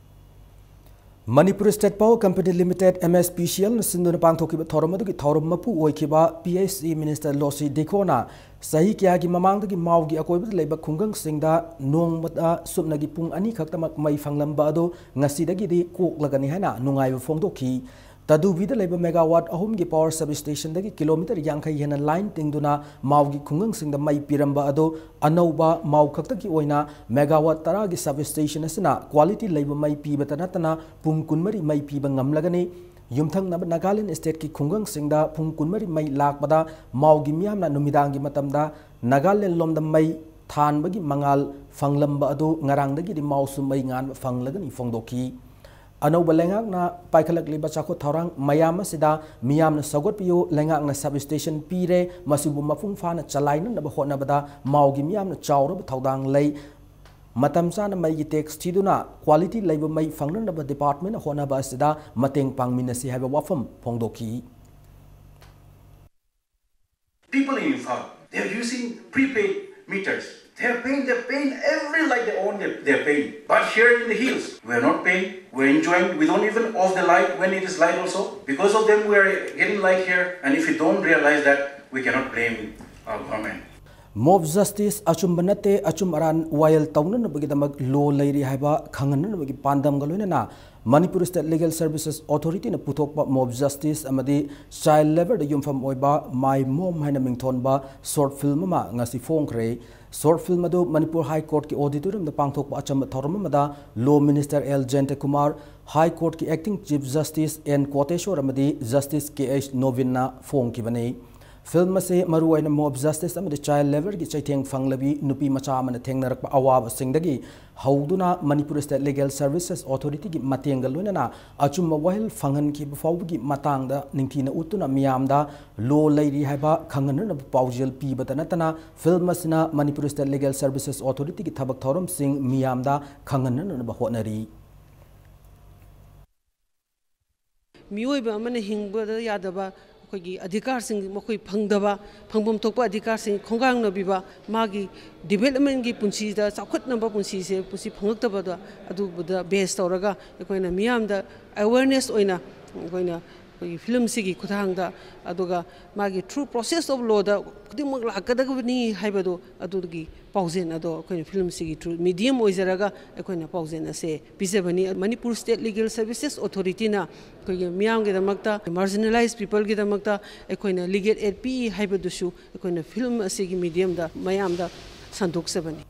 Manipur State Power Company Limited, M S P C L ꯅ ꯁꯤꯟꯗꯨꯅ ꯄꯥꯡꯊꯣꯛꯈꯤꯕ ꯊꯧꯔꯝ ꯑꯗꯨꯒꯤ ꯊꯧꯔꯝ ꯃꯄꯨ ꯑꯣꯏꯈꯤꯕ P S E Minister ꯂꯣꯁꯤ ꯗꯤꯈꯣꯅ ꯆꯍꯤ ꯀꯌꯥꯒꯤ ꯃꯃꯥꯡꯗꯒꯤ ꯃꯥꯎꯒꯤ ꯑꯀꯣꯏꯕꯗ ꯂꯩꯕ ꯈꯨꯡꯒꯪꯁꯤꯡꯗ ꯅꯣꯡꯃꯗ ꯁꯨꯞꯅꯒꯤ ꯄꯨꯡ ꯑꯅꯤ ꯈꯛꯇꯃꯛ ꯃꯩ ꯐꯪꯂꯝꯕ ꯑꯗꯨ ꯉꯁꯤꯗꯒꯤꯗꯤ ꯀꯣꯛꯂꯒꯅꯤ ꯍꯥꯏꯅ ꯅꯨꯡꯉꯥꯏꯕ ꯐꯣꯡꯗꯣꯛꯈꯤ꯫ ꯇꯗꯨꯕꯤꯗ ꯂꯩꯕ megawatt ꯑꯍꯨꯝꯒꯤ power substation ꯗꯒꯤ kilometre ꯌꯥꯡꯈꯩ ꯍꯦꯟꯅ line ꯇꯤꯡꯗꯨꯅ ꯃꯥꯎꯒꯤ ꯈꯨꯡꯒꯪꯁꯤꯡꯗ ꯃꯩ ꯄꯤꯔꯝꯕ ꯑꯗꯨ ꯑꯅꯧꯕ ꯃꯥꯎ ꯈꯛꯇꯒꯤ ꯑꯣꯏꯅ megawatt ꯇꯔꯥꯒꯤ substation ꯑꯁꯤꯅ quality ꯂꯩꯕ ꯃꯩ ꯄꯤꯕꯇ ꯅꯠꯇꯅ ꯄꯨꯡ ꯀꯨꯟꯃꯔꯤ ꯃꯩ ꯄꯤꯕ ꯉꯝꯂꯒꯅꯤ꯫ ꯌꯨꯝꯊꯪꯅꯕ Nagaland state ꯀꯤ ꯈꯨꯡꯒꯪꯁꯤꯡꯗ ꯄꯨꯡ ꯀꯨꯟꯃꯔꯤ ꯃꯩ ꯂꯥꯛꯄꯗ ꯃꯥꯎꯒꯤ ꯃꯤꯌꯥꯝꯅ ꯅꯨꯃꯤꯗꯥꯡꯒꯤ ꯃꯇꯝꯗ Nagaland ꯂꯣꯝꯗ ꯃꯩ ꯊꯥꯟꯕꯒꯤ ꯃꯉꯥꯜ ꯐꯪꯂꯝꯕ ꯑꯗꯨ ꯉꯔꯥꯡꯗꯒꯤꯗꯤ ꯃꯥꯎꯁꯨ ꯃꯩ ꯉꯥꯟꯕ ꯐꯪꯂꯒꯅꯤ ꯐꯣꯡꯗꯣꯛꯈꯤ꯫ ꯑꯅꯧꯕ ꯂꯩꯉꯥꯛꯅ ꯄꯥꯏꯈꯠꯂꯛꯂꯤꯕ ꯆꯥꯎꯈꯠ ꯊꯧꯔꯥꯡ ꯃꯌꯥꯝ ꯑꯁꯤꯗ ꯃꯤꯌꯥꯝꯅ ꯁꯧꯒꯠꯄꯤꯌꯨ꯫ ꯂꯩꯉꯥꯛꯅ substation ꯄꯤꯔꯦ, ꯃꯁꯤꯕꯨ ꯃꯄꯨꯡ ꯐꯥꯅ ꯆꯂꯥꯏꯅꯅꯕ ꯍꯣꯠꯅꯕꯗ ꯃꯥꯎꯒꯤ ꯃꯤꯌꯥꯝꯅ ꯆꯥꯎꯔꯕ ꯊꯧꯗꯥꯡ ꯂꯩ꯫ ꯃꯇꯝ ꯆꯥꯅ ꯃꯩꯒꯤ tax ꯊꯤꯗꯨꯅ quality ꯂꯩꯕ ꯃꯩ ꯐꯪꯅꯅꯕ department ꯅ ꯍꯣꯠꯅꯕ ꯑꯁꯤꯗ ꯃꯇꯦꯡ ꯄꯥꯡꯃꯤꯟꯅꯁꯤ ꯍꯥꯏꯕ ꯋꯥꯐꯝ ꯐꯣꯡꯗꯣꯛꯈꯤ꯫ People in Imphal, they are using prepaid meters. They are paying, they are paying every light they own, they, they are paying. But here in the hills, we are not paying. We are enjoying. We don't even off the light when it is light also. Because of them, we are getting light here. And if we don't realize that, we cannot blame our government. Mob justice ꯑꯆꯨꯝꯕ ꯅꯠꯇꯦ, ꯑꯆꯨꯝ ꯑꯔꯥꯟ ꯋꯥꯌꯦꯜ ꯇꯧꯅꯅꯕꯒꯤꯗꯃꯛ law ꯂꯩꯔꯤ ꯍꯥꯏꯕ ꯈꯪꯍꯟꯅꯅꯕꯒꯤ ꯄꯥꯟꯗꯝꯒ ꯂꯣꯏꯅꯅ Manipur State Legal Services Authority ꯅ ꯄꯨꯊꯣꯛꯄ mob justice ꯑꯃꯗꯤ child labour ꯗ ꯌꯨꯝꯐꯝ ꯑꯣꯏꯕ My Mom ꯍꯥꯏꯅ ꯃꯤꯡꯊꯣꯟꯕ short film ꯑꯃ ꯉꯁꯤ ꯐꯣꯡꯈ꯭ꯔꯦ꯫ Short film ꯑꯗꯨ Manipur High Court ꯀꯤ auditorium ꯗ ꯄꯥꯡꯊꯣꯛꯄ ꯑꯆꯝꯕ ꯊꯧꯔꯝ ꯑꯃꯗ Law Minister L Jayantakumar, High Court ꯀꯤ Acting Chief Justice N Koteshwar ꯑꯃꯗꯤ Justice K H Nobin ꯅ ꯐꯣꯡꯈꯤꯕꯅꯤ꯫ Film ꯑꯁꯤ ꯃꯔꯨꯑꯣꯏꯅ mob justice ꯑꯃꯗꯤ child labour ꯒꯤ ꯆꯩꯊꯦꯡ ꯐꯪꯂꯕꯤ ꯅꯨꯄꯤ ꯃꯆꯥ ꯑꯃꯅ ꯊꯦꯡꯅꯔꯛꯄ ꯑꯋꯥꯕꯁꯤꯡꯗꯒꯤ ꯍꯧꯗꯨꯅ Manipur State Legal Services Authority ꯒꯤ ꯃꯇꯦꯡꯒ ꯂꯣꯏꯅꯅ ꯑꯆꯨꯝꯕ ꯋꯥꯌꯦꯜ ꯐꯪꯍꯟꯈꯤꯕ ꯐꯥꯎꯕꯒꯤ ꯃꯇꯥꯡꯗ ꯅꯤꯡꯊꯤꯅ ꯎꯠꯇꯨꯅ ꯃꯤꯌꯥꯝꯗ law ꯂꯩꯔꯤ ꯍꯥꯏꯕ ꯈꯪꯍꯟꯅꯅꯕ ꯄꯥꯎꯖꯦꯜ ꯄꯤꯕꯇ ꯅꯠꯇꯅ film ꯑꯁꯤꯅ Manipur State Legal Services Authority ꯒꯤ ꯊꯕꯛ ꯊꯧꯔꯝꯁꯤꯡ ꯃꯤꯌꯥꯝꯗ ꯈꯪꯍꯟꯅꯅꯕ ꯍꯣꯠꯅꯔꯤ꯫ ꯃꯤꯑꯣꯏꯕ ꯑꯃꯅ ꯍꯤꯡꯕꯗ ꯌꯥꯗꯕ ꯑꯩꯈꯣꯏꯒꯤ ꯑꯙꯤꯀꯥꯔꯁꯤꯡ ꯃꯈꯣꯏ ꯐꯪꯗꯕ, ꯐꯪꯐꯝ ꯊꯣꯛꯄ ꯑꯙꯤꯀꯥꯔꯁꯤꯡ ꯈꯣꯡꯒꯥꯡꯅꯕꯤꯕ, ꯃꯥꯒꯤ ꯗꯤꯕꯦꯂꯞꯃꯦꯟꯒꯤ ꯄꯨꯟꯁꯤꯗ, ꯆꯥꯎꯈꯠꯅꯕ ꯄꯨꯟꯁꯤꯁꯦ, ꯄꯨꯟꯁꯤ ꯐꯪꯉꯛꯇꯕꯗ, ꯑꯗꯨꯕꯨꯗ ꯕꯦꯁ ꯇꯧꯔꯒ ꯑꯩꯈꯣꯏꯅ ꯃꯤꯌꯥꯝꯗ ꯑꯦꯋꯦꯔꯅꯦꯁ ꯑꯣꯏꯅ ꯑꯩꯈꯣꯏꯅ ꯑꯩꯈꯣꯏꯒꯤ ꯐꯤꯂꯝꯁꯤꯒꯤ ꯈꯨꯠꯊꯥꯡꯗ, ꯑꯗꯨꯒ ꯃꯥꯒꯤ through process of lawꯗ ꯈꯨꯗꯤꯡꯃꯛ ꯂꯥꯛꯀꯗꯕꯅꯤ ꯍꯥꯏꯕꯗꯣ, ꯑꯗꯨꯒꯤ ꯄꯥꯎꯖꯦꯜ ꯑꯗꯣ ꯑꯩꯈꯣꯏꯅ ꯐꯤꯂꯝꯁꯤꯒꯤ through medium ꯑꯣꯏꯖꯔꯒ ꯑꯩꯈꯣꯏꯅ ꯄꯥꯎꯖꯦꯜ ꯑꯁꯦ ꯄꯤꯖꯕꯅꯤ꯫ ꯃꯅꯤꯄꯨꯔ State Legal Services Authorityꯅ ꯑꯩꯈꯣꯏꯒꯤ ꯃꯤꯌꯥꯝꯒꯤꯗꯃꯛꯇ, marginalized peopleꯒꯤꯗꯃꯛꯇ ꯑꯩꯈꯣꯏꯅ legal aid ꯄꯤ ꯍꯥꯏꯕꯗꯨꯁꯨ ꯑꯩꯈꯣꯏꯅ ꯐꯤꯂꯝ ꯑꯁꯤꯒꯤ mediumꯗ ꯃꯌꯥꯝꯗ ꯁꯟꯗꯣꯛꯆꯕꯅꯤ꯫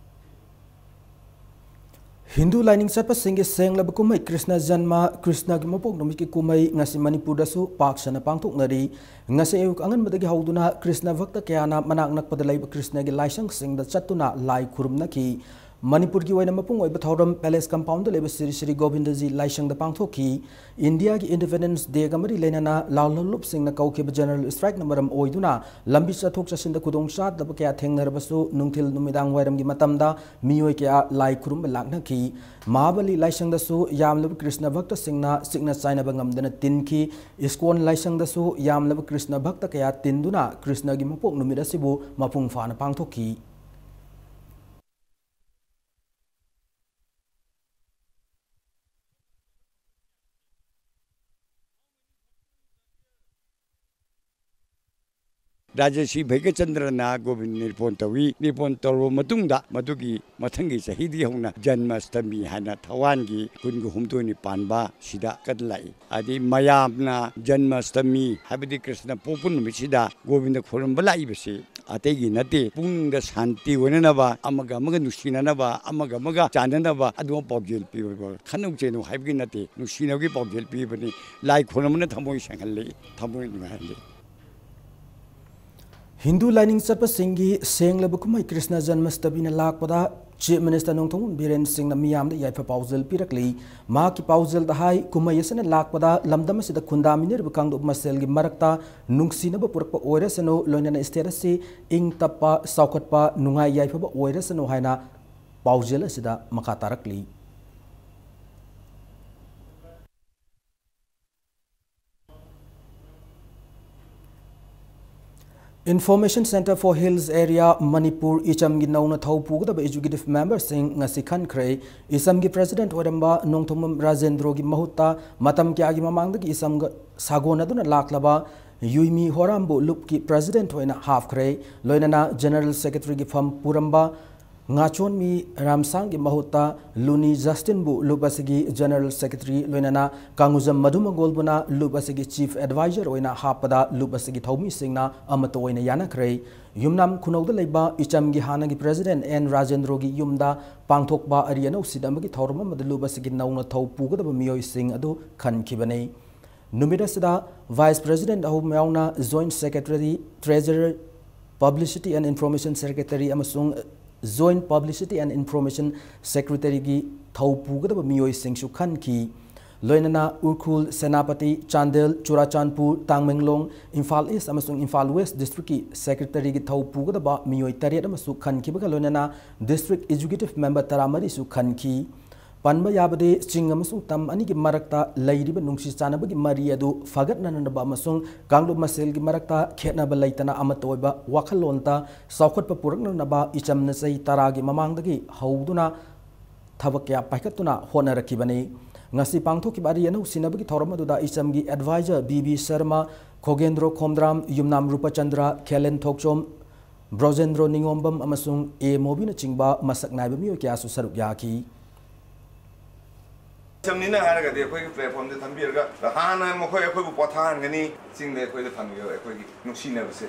ꯍꯤꯟꯗꯨ ꯂꯥꯏꯅꯤꯡ ꯆꯠꯄꯁꯤꯡꯒꯤ ꯁꯦꯡꯂꯕ ꯀꯨꯝꯍꯩ ꯀ꯭ꯔꯤꯁꯅ ꯖꯟꯃ, ꯀ꯭ꯔꯤꯁꯅꯒꯤ ꯃꯄꯣꯛ ꯅꯨꯃꯤꯠꯀꯤ ꯀꯨꯝꯍꯩ ꯉꯁꯤ ꯃꯅꯤꯄꯨꯔꯗꯁꯨ ꯄꯥꯛ ꯁꯟꯅ ꯄꯥꯡꯊꯣꯛꯅꯔꯤ꯫ ꯉꯁꯤ ꯑꯌꯨꯛ ꯑꯉꯟꯕꯗꯒꯤ ꯍꯧꯗꯨꯅ ꯀ꯭ꯔꯤꯁꯅ ꯚꯛꯇ ꯀꯌꯥꯅ ꯃꯅꯥꯛ ꯅꯛꯄꯗ ꯂꯩꯕ ꯀ꯭ꯔꯤꯁꯅꯒꯤ ꯂꯥꯏꯁꯪꯁꯤꯡꯗ ꯆꯠꯇꯨꯅ ꯂꯥꯏ ꯈꯨꯔꯨꯝꯅꯈꯤ꯫ ꯃꯅꯤꯄꯨꯔꯒꯤ ꯑꯣꯏꯅ ꯃꯄꯨꯡ ꯑꯣꯏꯕ ꯊꯧꯔꯝ Palace Compoundꯗ ꯂꯩꯕ ꯁ꯭ꯔꯤ ꯁ꯭ꯔꯤ ꯒꯣꯕꯤꯟꯗꯖꯤ ꯂꯥꯏꯁꯪꯗ ꯄꯥꯡꯊꯣꯛꯈꯤ꯫ ꯏꯟꯗꯤꯌꯥꯒꯤ Independence Dayꯒ ꯃꯔꯤ ꯂꯩꯅꯅ ꯂꯥꯜꯍꯧꯂꯨꯞꯁꯤꯡꯅ ꯀꯧꯈꯤꯕ general strikeꯅ ꯃꯔꯝ ꯑꯣꯏꯗꯨꯅ ꯂꯝꯕꯤ ꯆꯠꯊꯣꯛ ꯆꯠꯁꯤꯟꯗ ꯈꯨꯗꯣꯡꯆꯥꯗꯕ ꯀꯌꯥ ꯊꯦꯡꯅꯔꯕꯁꯨ, ꯅꯨꯡꯊꯤꯜ ꯅꯨꯃꯤꯗꯥꯡ ꯋꯥꯏꯔꯝꯒꯤ ꯃꯇꯝꯗ ꯃꯤꯑꯣꯏ ꯀꯌꯥ ꯂꯥꯏ ꯈꯨꯔꯨꯝꯕ ꯂꯥꯛꯅꯈꯤ꯫ ꯃꯍꯥꯕꯂꯤ ꯂꯥꯏꯁꯪꯗꯁꯨ ꯌꯥꯝꯂꯕ ꯀ꯭ꯔꯤꯁꯅ ꯚꯛꯇꯁꯤꯡꯅ ꯆꯤꯛꯅ ꯆꯥꯏꯅꯕ ꯉꯝꯗꯅ ꯇꯤꯟꯈꯤ꯫ ꯏꯁꯀꯣꯟ ꯂꯥꯏꯁꯪꯗꯁꯨ ꯌꯥꯝꯂꯕ ꯀ꯭ꯔꯤꯁꯅ ꯚꯛꯇ ꯀꯌꯥ ꯇꯤꯟꯗꯨꯅ ꯀ꯭ꯔꯤꯁꯅꯒꯤ ꯃꯄꯣꯛ ꯅꯨꯃꯤꯠ ꯑꯁꯤꯕꯨ ꯃꯄꯨꯡ ꯐꯥꯅ ꯄꯥꯡꯊꯣꯛꯈꯤ꯫ ꯔꯥꯖꯔꯁꯤ ꯚꯩꯒꯆꯟꯗ꯭ꯔꯅ ꯒꯣꯕꯤꯟꯗ ꯅꯤꯔꯨꯄꯣꯟ ꯇꯧꯏ꯫ ꯅꯤꯔꯨꯄꯣꯟ ꯇꯧꯔꯕ ꯃꯇꯨꯡꯗ ꯃꯗꯨꯒꯤ ꯃꯊꯪꯒꯤ ꯆꯍꯤꯗꯒꯤ ꯍꯧꯅ ꯖꯟꯃꯥꯁꯇꯃꯤ ꯍꯥꯏꯅ ꯊꯋꯥꯟꯒꯤ ꯀꯨꯟꯒ ꯍꯨꯝꯗꯣꯏꯅꯤ ꯄꯥꯟꯕ ꯁꯤꯗ ꯀꯠꯂꯛꯏ꯫ ꯑꯗꯩ ꯃꯌꯥꯝꯅ ꯖꯟꯃꯥꯁꯇꯃꯤ ꯍꯥꯏꯕꯗꯤ ꯀ꯭ꯔꯤꯁꯅ ꯄꯣꯛꯄ ꯅꯨꯃꯤꯠꯁꯤꯗ ꯒꯣꯕꯤꯟꯗ ꯈꯨꯔꯨꯝꯕ ꯂꯥꯛꯏꯕꯁꯤ ꯑꯇꯩꯒꯤ ꯅꯠꯇꯦ, ꯄꯨꯛꯅꯤꯡꯗ ꯁꯥꯟꯇꯤ ꯑꯣꯏꯅꯅꯕ, ꯑꯃꯒ ꯑꯃꯒ ꯅꯨꯡꯁꯤꯅꯅꯕ, ꯑꯃꯒ ꯑꯃꯒ ꯆꯥꯟꯅꯅꯕ, ꯑꯗꯨꯒꯨꯝꯕ ꯄꯥꯎꯖꯦꯜ ꯄꯤꯕ, ꯈꯠꯅꯧ ꯆꯩꯅꯧ ꯍꯥꯏꯕꯒꯤ ꯅꯠꯇꯦ, ꯅꯨꯡꯁꯤꯅꯕꯒꯤ ꯄꯥꯎꯖꯦꯜ ꯄꯤꯕꯅꯤ꯫ ꯂꯥꯏ ꯈꯨꯔꯨꯝꯕꯅ ꯊꯃꯣꯏ ꯁꯦꯡꯍꯜꯂꯤ, ꯊꯃꯣꯏ ꯅꯨꯡꯉꯥꯏꯍꯜꯂꯤ꯫ ꯍꯤꯟꯗꯨ ꯂꯥꯏꯅꯤꯡ ꯆꯠꯄꯁꯤꯡꯒꯤ ꯁꯦꯡꯂꯕ ꯀꯨꯝꯍꯩ ꯀ꯭ꯔꯤꯁꯅ ꯖꯟꯃꯥꯁꯇꯃꯤꯅ ꯂꯥꯛꯄꯗ Chief Minister ꯅꯣꯡꯊꯣꯝꯕꯝ ꯕꯤꯔꯦꯟ ꯁꯤꯡꯅ ꯃꯤꯌꯥꯝꯗ ꯌꯥꯏꯐ ꯄꯥꯎꯖꯦꯜ ꯄꯤꯔꯛꯂꯤ꯫ ꯃꯍꯥꯛꯀꯤ ꯄꯥꯎꯖꯦꯜꯗ ꯍꯥꯏ, ꯀꯨꯝꯍꯩ ꯑꯁꯤꯅ ꯂꯥꯛꯄꯗ ꯂꯝꯗꯝ ꯑꯁꯤꯗ ꯈꯨꯟꯗꯥꯃꯤꯟꯅꯔꯤꯕ ꯀꯥꯡꯂꯨꯞ ꯃꯁꯦꯜꯒꯤ ꯃꯔꯛꯇ ꯅꯨꯡꯁꯤꯅꯕ ꯄꯨꯔꯛꯄ ꯑꯣꯏꯔꯁꯅꯨ, ꯂꯣꯏꯅꯅ state ꯑꯁꯤ ꯏꯪ ꯇꯞꯄ, ꯆꯥꯎꯈꯠꯄ, ꯅꯨꯡꯉꯥꯏ ꯌꯥꯏꯐꯕ ꯑꯣꯏꯔꯁꯅꯨ ꯍꯥꯏꯅ ꯄꯥꯎꯖꯦꯜ ꯑꯁꯤꯗ ꯃꯈꯥ ꯇꯥꯔꯛꯂꯤ꯫ Information Center for Hills Area Manipur, ꯏꯆꯝꯒꯤ ꯅꯧꯅ ꯊꯧ ꯄꯨꯒꯗꯕ executive memberꯁꯤꯡ ꯉꯁꯤ ꯈꯟꯈ꯭ꯔꯦ꯫ ꯏꯆꯝꯒꯤ president ꯑꯣꯏꯔꯝꯕ ꯅꯣꯡꯊꯣꯝꯕꯝ ꯔꯥꯖꯦꯟꯗ꯭ꯔꯣꯒꯤ ꯃꯍꯨꯠꯇ ꯃꯇꯝ ꯀꯌꯥꯒꯤ ꯃꯃꯥꯡꯗꯒꯤ ꯏꯆꯝꯒ ꯁꯥꯒꯣꯟꯅꯗꯨꯅ ꯂꯥꯛꯂꯕ ꯌꯨꯏꯃꯤ ꯍꯣꯔꯥꯝꯕꯨ ꯂꯨꯞꯀꯤ president ꯑꯣꯏꯅ ꯍꯥꯞꯈ꯭ꯔꯦ꯫ ꯂꯣꯏꯅꯅ general secretaryꯒꯤ ꯐꯝ ꯄꯨꯔꯝꯕ ꯉꯥꯆꯣꯟꯃꯤ ꯔꯥꯝꯁꯥꯡꯒꯤ ꯃꯍꯨꯠꯇ ꯂꯨꯅꯤ ꯖꯁꯇꯤꯟꯕꯨ ꯂꯨꯞ ꯑꯁꯤꯒꯤ general secretary, ꯂꯣꯏꯅꯅ ꯀꯥꯡꯉꯨꯖꯝ ꯃꯙꯨꯃꯒꯣꯜꯕꯨꯅ ꯂꯨꯞ ꯑꯁꯤꯒꯤ chief advisor ꯑꯣꯏꯅ ꯍꯥꯞꯄꯗ ꯂꯨꯞ ꯑꯁꯤꯒꯤ ꯊꯧꯃꯤꯁꯤꯡꯅ ꯑꯃꯠꯇ ꯑꯣꯏꯅ ꯌꯥꯅꯈ꯭ꯔꯦ꯫ ꯌꯨꯝꯅꯥꯝ ꯈꯨꯅꯧꯗ ꯂꯩꯕ ꯏꯆꯝꯒꯤ ꯍꯥꯟꯅꯒꯤ president ꯑꯦꯟ ꯔꯥꯖꯦꯟꯗ꯭ꯔꯣꯒꯤ ꯌꯨꯝꯗ ꯄꯥꯡꯊꯣꯛꯄ ꯑꯔꯤ ꯑꯅꯧ ꯁꯤꯟꯅꯕꯒꯤ ꯊꯧꯔꯝ ꯑꯃꯗ ꯂꯨꯞ ꯑꯁꯤꯒꯤ ꯅꯧꯅ ꯊꯧ ꯄꯨꯒꯗꯕ ꯃꯤꯑꯣꯏꯁꯤꯡ ꯑꯗꯨ ꯈꯟꯈꯤꯕꯅꯤ꯫ ꯅꯨꯃꯤꯠ ꯑꯁꯤꯗ vice president ꯑꯍꯨꯝ ꯌꯥꯎꯅ joint secretary, treasurer, publicity and information secretary ꯑꯃꯁꯨꯡ joint publicity and information secretaryꯒꯤ ꯊꯧ ꯄꯨꯒꯗꯕ ꯃꯤꯑꯣꯏꯁꯤꯡꯁꯨ ꯈꯟꯈꯤ꯫ ꯂꯣꯏꯅꯅ ꯎꯈ꯭ꯔꯨꯜ, ꯁꯦꯅꯥꯄꯇꯤ, ꯆꯥꯟꯗꯦꯜ, ꯆꯨꯔꯥꯆꯥꯟꯄꯨꯔ, ꯇꯥꯡꯃꯦꯡꯂꯣꯡ, ꯏꯝꯐꯥꯜ East ꯑꯃꯁꯨꯡ ꯏꯝꯐꯥꯜ West districtꯀꯤ secretaryꯒꯤ ꯊꯧ ꯄꯨꯒꯗꯕ ꯃꯤꯑꯣꯏ ꯇꯔꯦꯠ ꯑꯃꯁꯨ ꯈꯟꯈꯤꯕꯒ ꯂꯣꯏꯅꯅ district executive member ꯇꯔꯥꯃꯔꯤꯁꯨ ꯈꯟꯈꯤ꯫ ꯄꯟꯕ ꯌꯥꯕꯗꯤ, ꯆꯤꯡ ꯑꯃꯁꯨꯡ ꯇꯝ ꯑꯅꯤꯒꯤ ꯃꯔꯛꯇ ꯂꯩꯔꯤꯕ ꯅꯨꯡꯁꯤ ꯆꯥꯟꯅꯕꯒꯤ ꯃꯔꯤ ꯑꯗꯨ ꯐꯒꯠꯅꯅꯕ ꯑꯃꯁꯨꯡ ꯀꯥꯡꯂꯨꯞ ꯃꯁꯦꯜꯒꯤ ꯃꯔꯛꯇ ꯈꯦꯠꯅꯕ ꯂꯩꯇꯅ ꯑꯃꯠꯇ ꯑꯣꯏꯕ ꯋꯥꯈꯜꯂꯣꯟꯗ ꯆꯥꯎꯈꯠꯄ ꯄꯨꯔꯛꯅꯅꯕ ꯏꯆꯝꯅ ꯆꯍꯤ ꯇꯔꯥꯒꯤ ꯃꯃꯥꯡꯗꯒꯤ ꯍꯧꯗꯨꯅ ꯊꯕꯛ ꯀꯌꯥ ꯄꯥꯏꯈꯠꯇꯨꯅ ꯍꯣꯠꯅꯔꯛꯈꯤꯕꯅꯤ꯫ ꯉꯁꯤ ꯄꯥꯡꯊꯣꯛꯈꯤꯕ ꯑꯔꯤ ꯑꯅꯧ ꯁꯤꯟꯅꯕꯒꯤ ꯊꯧꯔꯝ ꯑꯗꯨꯗ ꯏꯆꯝꯒꯤ advisor B B Sharma, ꯈꯣꯒꯦꯟꯗ꯭ꯔꯣ Khomdram, ꯌꯨꯝꯅꯥꯝ ꯔꯨꯄꯆꯟꯗ꯭ꯔ, ꯈꯦꯂꯦꯟ ꯊꯣꯛꯆꯣꯝ, ꯕ꯭ꯔꯣꯖꯦꯟꯗ꯭ꯔꯣ ꯅꯤꯉꯣꯝꯕꯝ ꯑꯃꯁꯨꯡ ꯑꯦ ꯃꯣꯕꯤꯅꯆꯤꯡꯕ ꯃꯁꯛ ꯅꯥꯏꯕ ꯃꯤꯑꯣꯏ ꯀꯌꯥꯁꯨ ꯁꯔꯨꯛ ꯌꯥꯈꯤ꯫ ꯁꯝꯅꯤꯅ ꯍꯥꯏꯔꯒꯗꯤ ꯑꯩꯈꯣꯏꯒꯤ platformꯗ ꯊꯝꯕꯤꯔꯒ ꯍꯥꯟꯅ ꯃꯈꯣꯏ ꯑꯩꯈꯣꯏꯕꯨ ꯄꯣꯊꯥꯍꯟꯒꯅꯤ, ꯆꯤꯡꯗ ꯑꯩꯈꯣꯏꯗ ꯊꯝꯕꯤꯌꯣ, ꯑꯩꯈꯣꯏꯒꯤ ꯅꯨꯡꯁꯤꯅꯕꯁꯦ꯫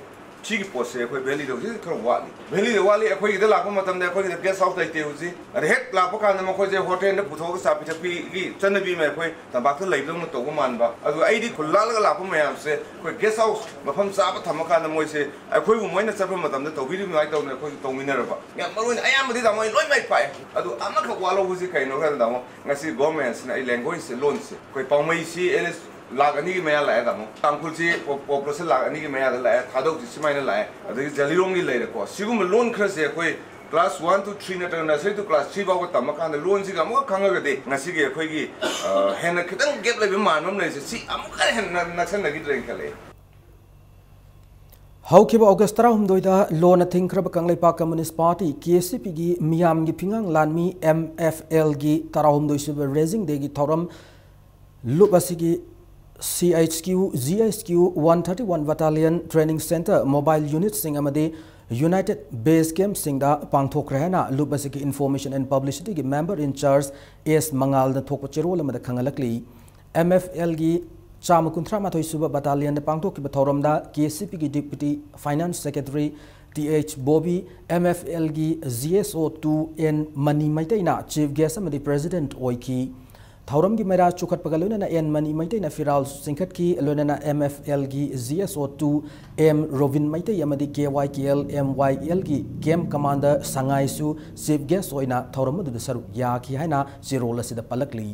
ꯁꯤꯒꯤ ꯄꯣꯠꯁꯦ ꯑꯩꯈꯣꯏ valleyꯗ ꯍꯧꯖꯤꯛ ꯈꯔ ꯋꯥꯠꯂꯤ꯫ Valleyꯗ ꯋꯥꯠꯂꯤ, ꯑꯩꯈꯣꯏꯒꯤꯗ ꯂꯥꯛꯄ ꯃꯇꯝꯗ ꯑꯩꯈꯣꯏꯒꯤꯗ guest house ꯂꯩꯇꯦ ꯍꯧꯖꯤꯛ꯫ ꯑꯗ ꯍꯦꯛ ꯂꯥꯛꯄ ꯀꯥꯟꯗ ꯃꯈꯣꯏꯁꯦ ꯍꯣꯇꯦꯜꯗ ꯄꯨꯊꯣꯛꯑꯒ ꯆꯥ ꯄꯤꯊꯛꯄꯤꯒꯤ ꯆꯠꯅꯕꯤ ꯑꯃ ꯑꯩꯈꯣꯏ ꯇꯝꯄꯥꯛꯇ ꯂꯩꯕꯗꯧꯅ ꯇꯧꯕ ꯃꯥꯟꯕ꯫ ꯑꯗꯨ ꯑꯩꯗꯤ ꯈꯨꯜ ꯂꯥꯜꯂꯒ ꯂꯥꯛꯄ ꯃꯌꯥꯝꯁꯦ ꯑꯩꯈꯣꯏ guest house ꯃꯐꯝ ꯆꯥꯕ ꯊꯝꯃꯀꯥꯟꯗ ꯃꯣꯏꯁꯦ ꯑꯩꯈꯣꯏꯕꯨ ꯃꯣꯏꯅ ꯆꯠꯄ ꯃꯇꯝꯗ ꯇꯧꯕꯤꯔꯤꯕ ꯑꯗꯨꯃꯥꯏꯅ ꯇꯧꯗꯅ ꯑꯩꯈꯣꯏꯁꯨ ꯇꯧꯃꯤꯟꯅꯔꯕ꯫ ꯌꯥꯝ ꯃꯔꯨ ꯑꯣꯏꯅ ꯑꯌꯥꯝꯕꯗꯤ ꯇꯥꯃꯣ ꯑꯩ ꯂꯣꯏ ꯃꯥꯏ ꯄꯥꯛꯑꯦ꯫ ꯑꯗꯨ ꯑꯃꯈꯛ ꯋꯥꯠꯍꯧꯕꯁꯤ ꯀꯩꯅꯣ ꯍꯥꯏꯕꯗ ꯇꯥꯃꯣ, ꯉꯁꯤ governmentꯁꯤꯅ ꯑꯩ language« ꯂꯣꯟꯁꯦ ꯑꯩꯈꯣꯏ ꯄꯥꯎꯃꯩꯁꯤ at least ꯂꯥꯛ ꯑꯅꯤꯒꯤ ꯃꯌꯥ ꯂꯥꯛꯑꯦ ꯇꯥꯃꯣ꯫ ꯇꯥꯡꯈꯨꯜꯁꯤ ꯄꯣ-, population ꯂꯥꯛ ꯑꯅꯤꯒꯤ ꯃꯌꯥꯗ ꯂꯥꯛꯑꯦ, ꯊꯥꯗꯧꯁꯤ ꯁꯨꯃꯥꯏꯅ ꯂꯥꯛꯑꯦ꯫ ꯑꯗꯒꯤ ꯖꯂꯤꯔꯣꯡꯒꯤ ꯂꯩꯔꯦꯀꯣ꯫ ꯁꯤꯒꯨꯝꯕ ꯂꯣꯟ ꯈꯔꯁꯦ ꯑꯩꯈꯣꯏ class one to three ꯅꯠꯇ꯭ꯔꯒ nursery to class three ꯐꯥꯎꯕ ꯇꯝꯃꯀꯥꯟꯗ ꯂꯣꯟꯁꯤꯒ ꯑꯃꯨꯛꯀ ꯈꯪꯉꯒꯗꯤ ꯉꯁꯤꯒꯤ ꯑꯩꯈꯣꯏꯒꯤ, ꯑ, ꯍꯦꯟꯅ ꯈꯤꯇꯪ gap ꯂꯩꯕ ꯃꯥꯟꯕ ꯑꯃ ꯂꯩꯔꯤꯁꯦ, ꯁꯤ ꯑꯃꯨꯛꯀ ꯍꯦꯟꯅ ꯅꯛꯁꯟꯅꯈꯤꯗ꯭ꯔꯦꯅ ꯈꯜꯂꯛꯑꯦ꯫ ꯍꯧꯈꯤꯕ ꯑꯣꯒꯁ ꯇꯔꯥꯍꯨꯝꯗꯣꯏꯗ ꯂꯣꯟꯅ ꯊꯤꯡꯈ꯭ꯔꯕ ꯀꯪꯂꯩꯄꯥꯛ ꯀꯝꯃ꯭ꯌꯨꯅꯤꯁ꯭ꯠ ꯄꯥꯔꯇꯤ, ꯀꯦ ꯑꯦꯁ ꯌꯨ ꯄꯤꯒꯤ ꯃꯤꯌꯥꯝꯒꯤ ꯐꯤꯉꯥꯡ ꯂꯥꯟꯃꯤ, ꯑꯦꯝ ꯑꯦꯐ ꯑꯦꯜꯒꯤ ꯇꯔꯥꯍꯨꯝꯗꯣꯏ ꯁꯨꯕ ꯔꯦꯖꯤꯡ ꯗꯦꯒꯤ ꯊꯧꯔꯝ ꯂꯨꯞ ꯑꯁꯤꯒꯤ C H Q, G H Q, one thirty one battalion training centre, mobile ꯌꯨꯅꯤꯠꯁꯤꯡ ꯑꯃꯗꯤ ꯌꯨꯅꯥꯏꯇꯦꯗ ꯕꯦꯖ ꯀꯦꯝꯞꯁꯤꯡꯗ ꯄꯥꯡꯊꯣꯛꯈ꯭ꯔꯦ ꯍꯥꯏꯅ ꯂꯨꯞ ꯑꯁꯤꯒꯤ ꯏꯟꯐꯣꯔꯃꯦꯁꯟ ꯑꯦꯟ ꯄꯕ꯭ꯂꯤꯁꯤꯇꯤꯒꯤ ꯃꯦꯝꯕꯔ ꯏꯟ ꯆꯥꯔꯖ ꯑꯦꯁ ꯃꯉꯥꯜꯅ ꯊꯣꯛꯄ ꯆꯦꯔꯣꯜ ꯑꯃꯗ ꯈꯪꯍꯜꯂꯛꯂꯤ꯫ ꯑꯦꯝ ꯑꯦꯐ ꯑꯦꯜꯒꯤ ꯆꯥꯝꯃ ꯀꯨꯟꯊ꯭ꯔꯥ ꯃꯥꯊꯣꯏ ꯁꯨꯕ ꯕꯠꯇꯥꯂꯤꯌꯟꯗ ꯄꯥꯡꯊꯣꯛꯈꯤꯕ ꯊꯧꯔꯝꯗ ꯀꯦ ꯑꯦꯁ ꯌꯨ ꯄꯤꯒꯤ deputy finance secretary T H Bobby, M F ꯑꯦꯜꯒꯤ G S O two N Mani ꯃꯩꯇꯩꯅ ꯆꯤꯐ ꯒꯦꯁ꯭ꯠ ꯑꯃꯗꯤ ꯄ꯭ꯔꯦꯖꯤꯗꯦꯟꯠ ꯑꯣꯏꯈꯤ꯫ ꯊꯧꯔꯝꯒꯤ ꯃꯩꯔꯥ ꯆꯨꯈꯠꯄꯒ ꯂꯣꯏꯅꯅ ꯑꯦꯟ ꯃꯅꯤ ꯃꯩꯇꯩꯅ ꯐꯤꯔꯥꯜꯁꯨ ꯆꯤꯡꯈꯠꯈꯤ꯫ ꯂꯣꯏꯅꯅ ꯑꯦꯝ ꯑꯦꯐ ꯑꯦꯜꯒꯤ G S O two M robin Meitei ꯑꯃꯗꯤ ꯀꯦ ꯋꯥꯏ ꯀꯦ ꯑꯦꯜ ꯑꯦꯝ ꯋꯥꯏ ꯑꯦꯜꯒꯤ ꯀꯦꯝꯞ ꯀꯃꯥꯟꯗꯔ ꯁꯉꯥꯏꯁꯨ ꯆꯤꯐ ꯒꯦꯁ꯭ꯠ ꯑꯣꯏꯅ ꯊꯧꯔꯝ ꯑꯗꯨꯗ ꯁꯔꯨꯛ ꯌꯥꯈꯤ ꯍꯥꯏꯅ ꯆꯦꯔꯣꯜ ꯑꯁꯤꯗ ꯄꯜꯂꯛꯂꯤ꯫